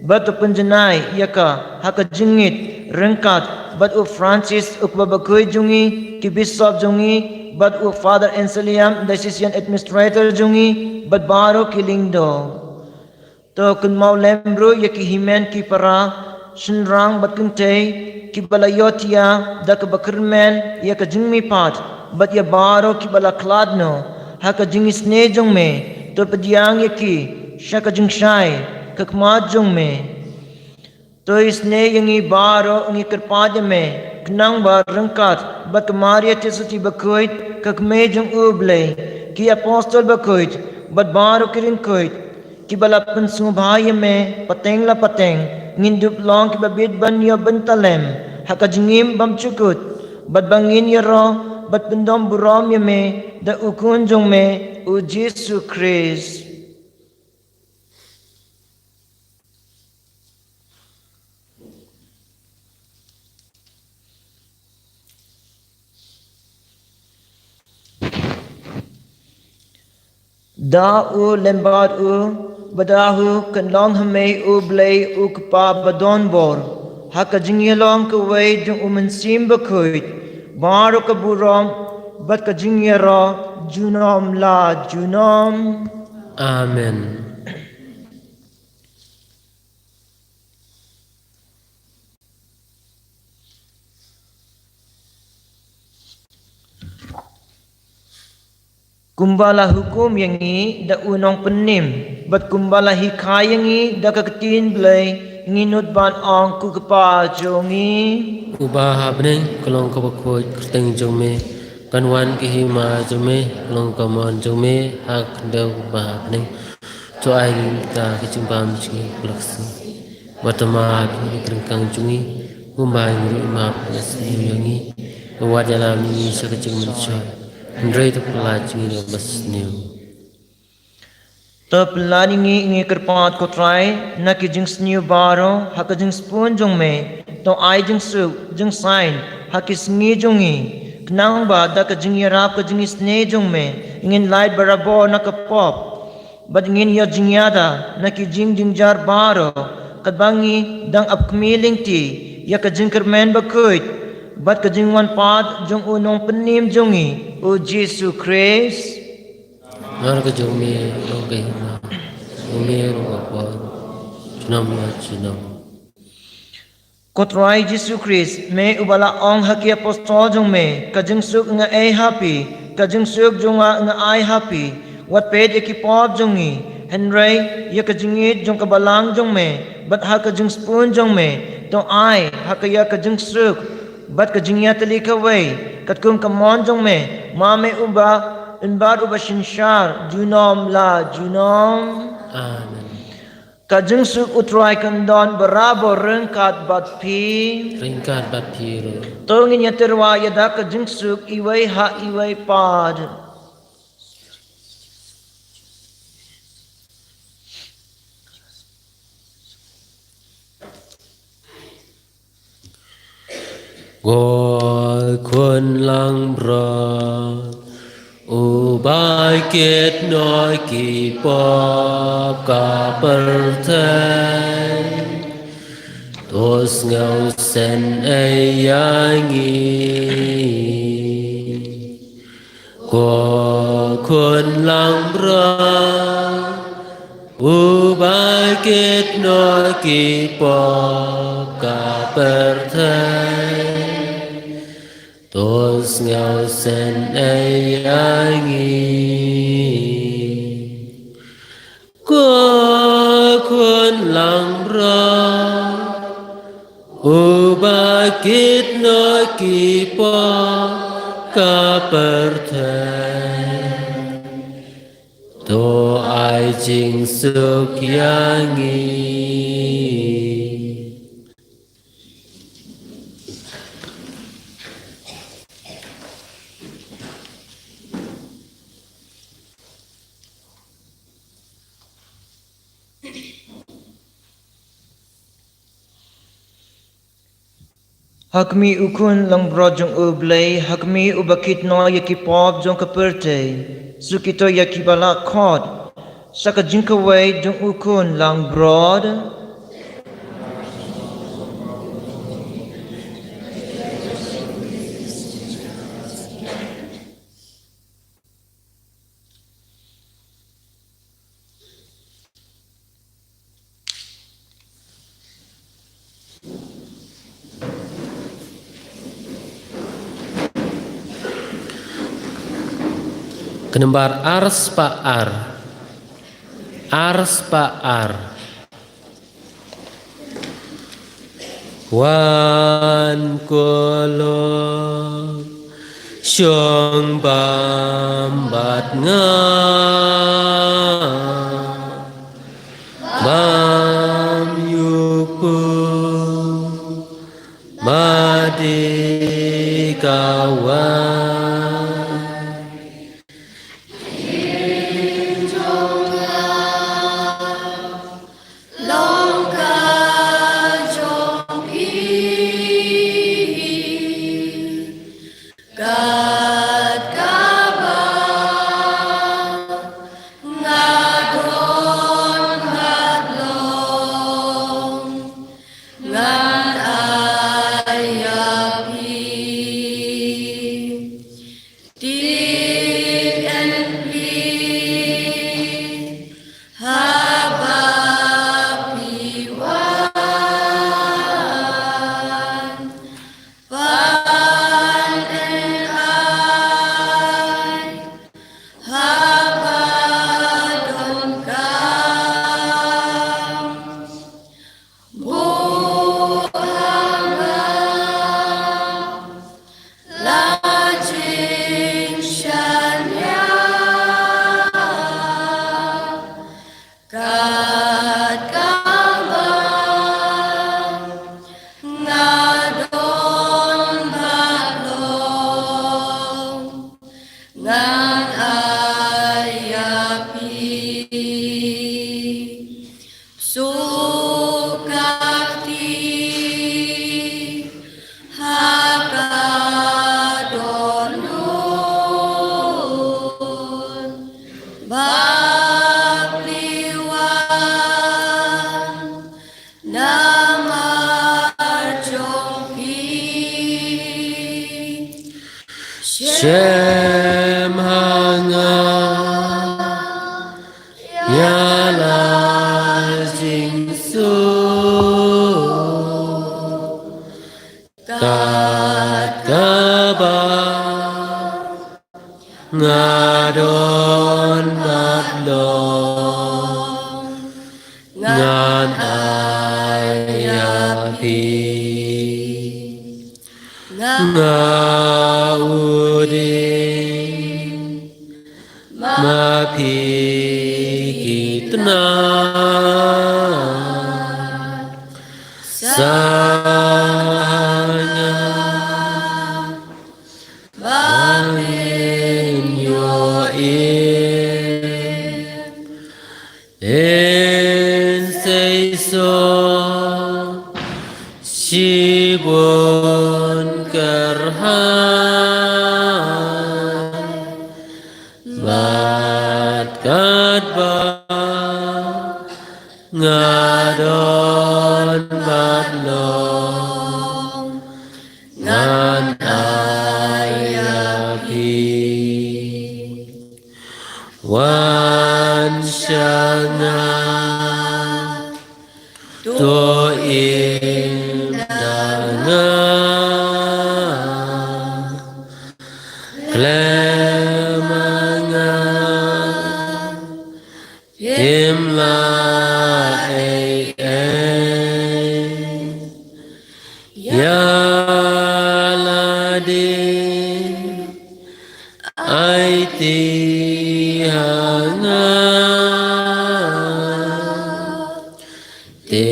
bad to pynjanai ïa ka ha ka jingngeit ryngkat bad u Francis u kpa bakhuid jong ngi, ki bishop jong ngi, bad u Father Anselm, Diocesan Administrator jong ngi, bad baroh ki lyngdoh. To kynmaw lem ruh ïa ki hynmen ki para, shynrang bad kynthei kiba la ïohthiah da kaba kyrmen ïa ka jingmihpat, bad ïa baroh kiba la khlad noh ha ka jingisynei jong me. To pdiang ïa ki sha ka jingshai ka khmat jong me. To isynei ïa ngi baroh, ngi kyrpad ïa me, khnang ba ryngkat bad ka Maria Theisotti bakhuid, ka kmie jong u Blei, ki apostol bakhuid bad baroh ki riewkhuid kiba la pynsngewbha ïa me pateng la pateng, ngin dup long kiba bit ban ïoh bynta lem ha ka jingim bymjukut, bad ba ngin ïaroh bad pyndonburom ïa me da u Khun jong me, u Jisu Khrist. Da u lem bad u, bad da u kynlong ha me u Blei u Kpa badonbor, ha ka jingïalong kawei jong u Mynsiem Bakhuid, baroh ka burom bad ka jingïaroh junom la junom. Amen. Kumba la hukum ïa ngi da u Nongpynim, bad kumba la hikai ïa ngi da ka ktien Blei, ngi nud ban ong, ko Kpa jong ngi uba ha bneng, ka long kaba khuid ka kyrteng jong me, kan wan ka hima jong me, ka long ka mon jong me ha ka khyndew ba ha bneng. To ai ngi mynta ka jingbam jong ngi ba la ka sngi. Bad to map ïa ngi ki ryngkang jong ngi, kumba ngi ruh ngi map ïa kiba sniew ïa ngi. Wat ïalam ïa ngi sha ka jingmynshoi, hynrei to pynlait ïa ngi na ka basniew. To pynlait ïa ngi, ngi kyrpad ko Trai, na ki jingsniew baroh ha ka jingsbun jong me. To ai jingsuk jingsaiñ ha ki sngi jong ngi, khnang ba da ka jingïarap ka jingisynei jong me, ngin lait barabor na ka pop, bad ngin ïoh jingïada na ki jingjynjar baroh, katba ngi dang ap khmih lynti ïa ka jingkyrmen bakhuid bad ka jingwan pat jong u Nongpynim jong ngi, u Jisu Khrist. Namar ka jong me ka long ka hima, jong me ka long ka por, junom la junom. Ko Trai Jisu Khrist, me uba la ong ha ki apostol jong me, ka jingsuk nga ei ha phi, ka jingsuk jong nga nga ai ha phi. Wat peit ïa ki pop jong ngi, hynrei ïa ka jingïeit jong ka balang jong me, bad ha ka jingsbun jong me, to ai ha ka ïa ka jingsuk bad ka jingïatylli kawei, katkum ka mon jong me, ma me uba, Pynban uba synshar junom la junom. Amen. Ka jingsuk U Trai kan don barabor ryngkat bad phi. Ryngkat bad phi ruh. To ngin ïatyrwa ïa da ka jingsuk iwei ha iwei pat. Ko Khun langbrot, uba kit noh ki pop ka pyrthei, to sngewsynei ïa ngi. Ko Khun langbrot, uba kit noh ki pop ka pyrthei, to sngewsynei ïa ngi. Ko Khun langbrot, uba kit noh ki pop ka pyrthei, to ai jingsuk ïa ngi. Ha khmih U Khun langbrot jong U Blei, ha khmih uba kit noh ïa ki pop jong ka pyrthei, suk ito ïa kiba la khot sha ka jingkawei jong U Khun langbrot. Ka nombar ar spah ar. Ar spah ar. Wan ko lok, shong bam bad nga, bam ïuhput bad ïa ka wai. Long ka jong phi, kat kaba nga don bad long, ngan ai ïa phi. Tieng phi haba phi wan, pan ai haba donkam. Buh ha nga la jingshaniah, kat kaba nga don bad long, ngan ai ïa phi. Suk ka kti ha ka dohnud, ba phi wan namar jong phi. Shem ha nga ïa la jingsuk, kat kaba nga don bad long, ngan ai ïa phi. Nga u dieng, ma phi ki tnat. shibun kyrhai, bad katba nga don bad long, ngan ai ïa phi. Wan sha nga, to im da nga, khlem ma nga im la ei ei. Ïa lade aiti ha nga, te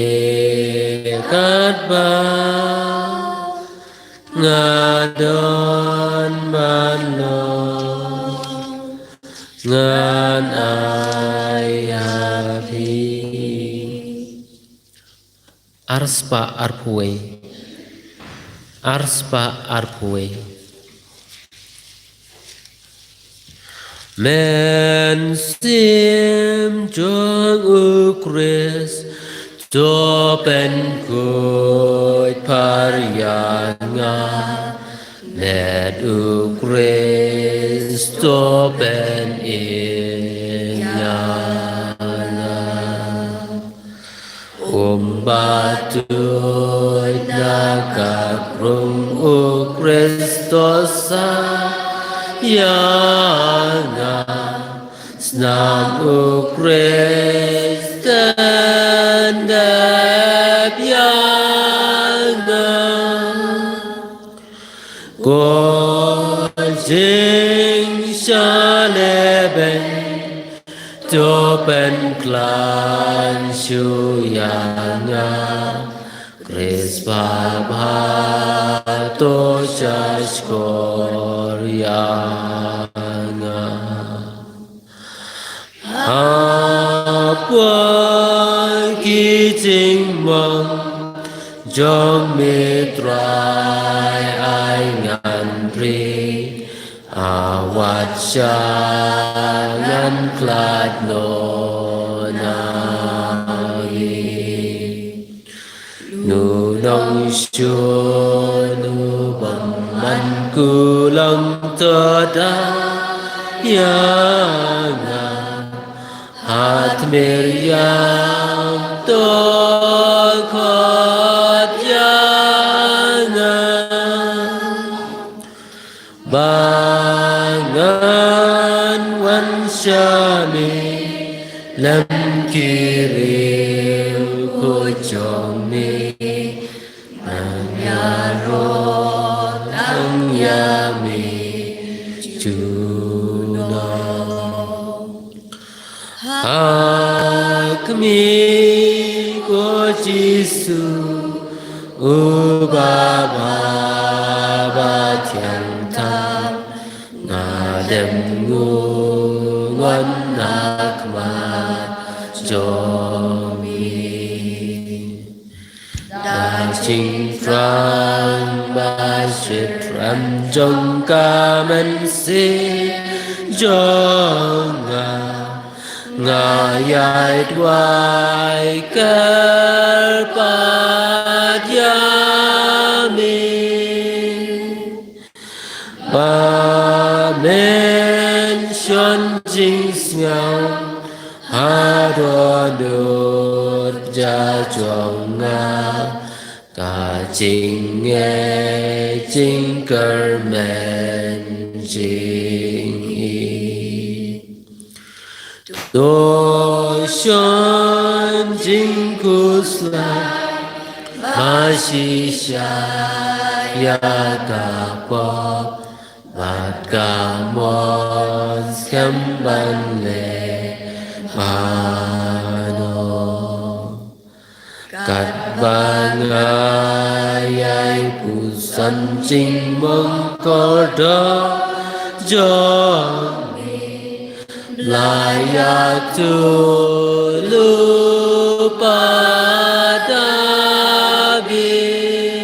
katba nga don ban long, ngan ai ha phi. Arspah arphew wei. Arspah arphew wei. Mynsiem jong U Khrist, to pynkhuid pyrshah ïa nga. Met U Khrist, to pynim ïa nga. Um ba tuid na ka krung U Khrist, to sah ïa nga. Snam U Khrist, to dep ïa nga. Ko jingshlei beiñ, to pynkhlaiñ shuh ïa nga. Khrist ba bha, to sngap shkor ïa nga. Hapdeng ki jingmong jong me, Trai, ai ngan ri, wat sha ngan khlad noh na ngi. Nu nongshun, nu bymman, kulong to da ïa nga. Ha tmier ïam to khot ïa nga. Ba ngan wan sha me lem ki riewkhuid jong me. Ngan ïaroh tang ïa me junom. Ha khmih, ko Jisu, U Baba Bathiang Tam, nga dem nguh ngon ha khmat jong me. Da jingthrang ba shitrhem jong ka mynsiem jong nga, nga ïai duwai kyrpad ïa me. Ba men shon jingsngew ha dohnud jong nga, ka jingngeit jingkyrmen jong me. To shon jingkhuslai bashisha ïa ka pop bad ka mon skhem ban leh bha noh. Katba nga ïai puson jingmong kordor jong me, la ïathuh lypa da bit.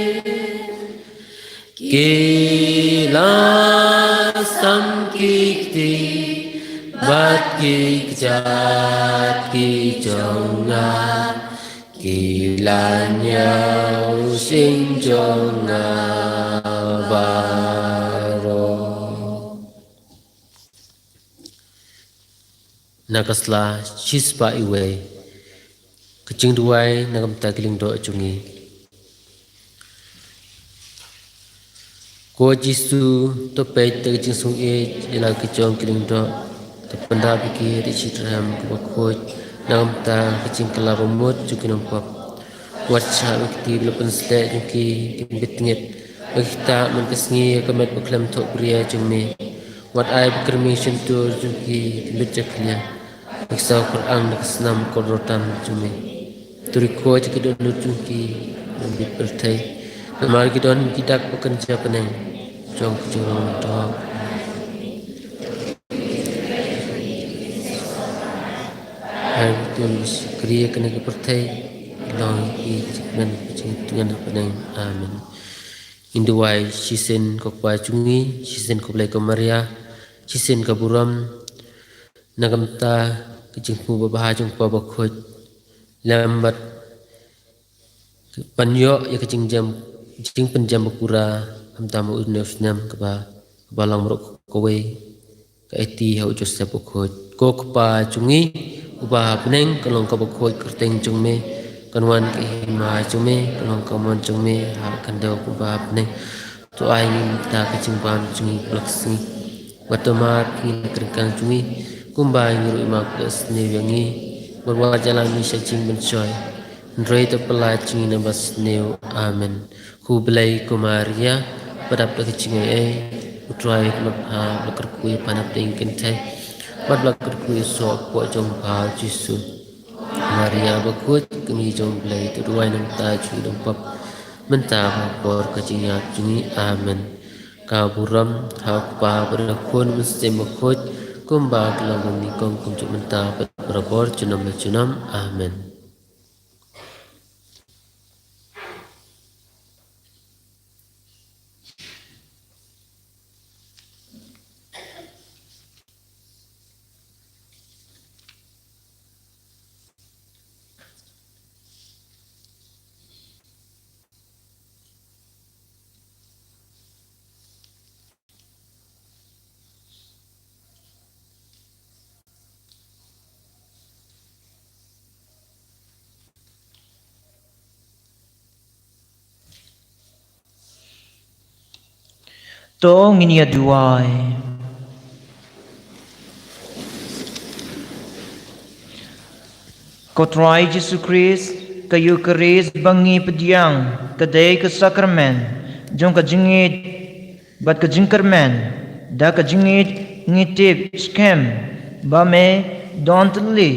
bad ki kjat ki jong nga ki la ñiaw sing jong nga baroh. Na ka sla shispah iwei. Ka jingduwai na ka bynta ki lyngdoh jong ngi. Ko Jisu, to peit da ka jingsngewsih ïa la ki jong ki lyngdoh, to pyndap ïa ki da ka shitrhem kaba khuid na ka bynta ka jingkylla ba mut jong ki nongpop. Wat shah ba ki kti ba la pynshlur jong ki kin bit tngit, ba ki ktah man ka sngi ïa ka met ba khlem thohbria jong me. Wat ai ba ka rmiang shyntur jong ki kin bit jakhlia, ba ki saw kyrang da ka snam kordor tam jong me. To ri khuid ïa ki dohnud jong ki ban bit pyrthei, namar ki don ki dak ba kynja bneng jong ka jinglong doh. Hai ba tun shakri ïa kane ka pyrthei, long ïa ki jingkmen jingtngen ha bneng. Amen. Ngin duwai shisien ko Kpa jong ngi, shisien ko Blei ko Maria, shisien ka burom na ka bynta ka jingthmu babha jong Kpa Bakhuid, lem bad ban ïoh ïa ka jingjam, jingpynjam ba pura, khamtam ha une u snem kaba, kaba long baroh kawei, ka aiti ha u Joseph Bakhuid. Ko Kpa jong ngi uba ha bneng, ka long kaba khuid kyrteng jong me, kan wan ka hima jong me, ka long ka mon jong me ha ka khyndew kumba ha bneng. To ai ngi mynta ka jingbam jong ngi baroh ka sngi, bad to map ïa ngi na ka ryngkang jong ngi, kumba ngi ruh ngi map ïa ki ba sniew ïa ngi, bad wat ïalam ngi sha jingpynshoi, hynrei to pyllait jong ngi na ka basniew. Amen. Khublei ko Maria, ba dap da ka jingaiei, U Trai u don bad pha, ba la kyrkhu ïa pha na pdeng ki kynthei, bad ba la kyrkhu ïa u soh kpoh jong pha u Jisu. Maria Bakhuid, ka Kmie jong U Blei, to duwai na ka bynta jong ngi ki nongpop, mynta bad ha ka por ka jingïap jong ngi. Amen. Ka burom ha U Kpa bad ha U Khun bad ha U Mynsiem Bakhuid, kumba ka long ha nyngkong, kumjuh mynta bad barabor, junom la junom. Amen. To ngin ïa duwai. Ko Trai Jisu Khrist, ka Eukharist ba ngi pdiang, ka dei ka sakramen jong ka jingïeit bad ka jingkyrmen. Da ka jingïeit ngi tip skhem ba me don tylli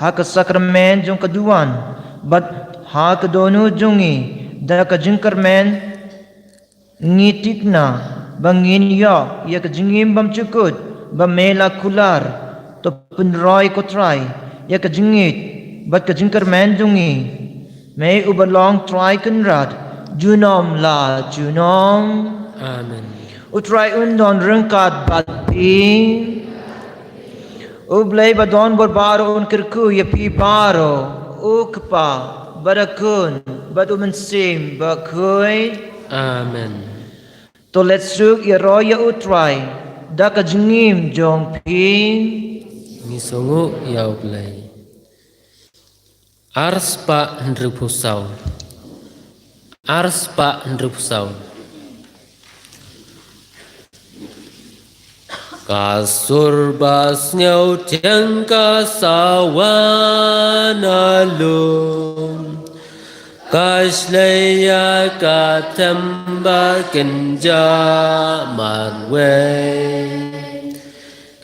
ha ka sakramen jong ka duwan, bad ha ka dohnud jong ngi, da ka jingkyrmen ngi tikna ba ngin ïoh ïa ka jingim bymjukut ba me la kular. To pynroi ko Trai ïa ka jingïeit bad ka jingkyrmen jong ngi. Me uba long Trai Kynrad junom la junom. Amen. U Trai un don ryngkat bad phi. U Blei ba don bor baroh un kyrkhu ïa phi baroh, U Kpa, bad U Khun, bad U Mynsiem Bakhuid. Amen. To leit suk ïaroh ïa U Trai da ka jingim jong phi. Ngi sngewnguh ïa U Blei. Arspah hynriewphew saw. Arspah hynriewphew saw. Ka sur ba sngewthiang ka sawa na lum, ka shlei ïa ka them ba kynjah marwei.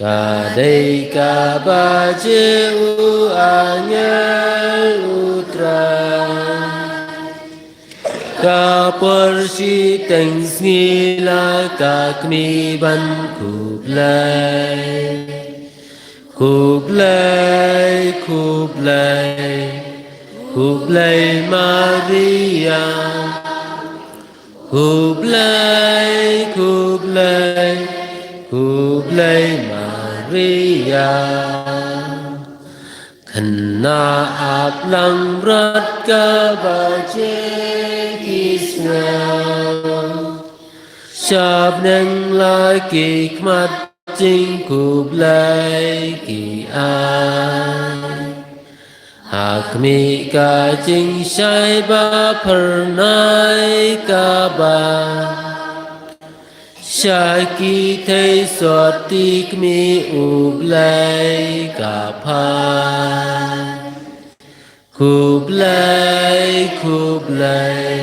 Ka dei kaba jia u angel U Trai. Ka por shiteng sngi la ka khmih ban khublei. Khublei, khublei, khublei Maria. Khublei, khublei, khublei Maria. Maria. Khynnah ap lang bad kaba jai ki sngewbha. Sha bneng la ki khmat jingkhublei ki ai. Ha khmih ka jingshai ba phyrnai kaba. Sha ki thei sot ti khmih U Blei ka phai. Khublei, khublei,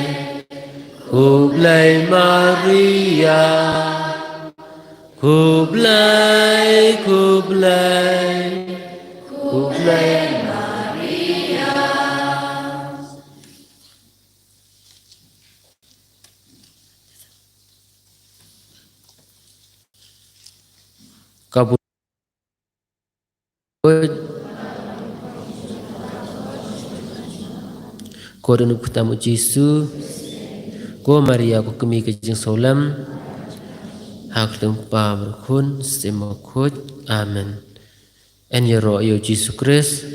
khublei Maria. Khublei, khublei, khublei Maria. Ka bun Ko don khutam U Jisu. Ko Maria, ko kmie ka jingsngewlem. Ha ka kyrteng U Kpa bad U Khun, Shatei Bakhuid. Amen. Yn ïaroh ïa U Jisu Khrist.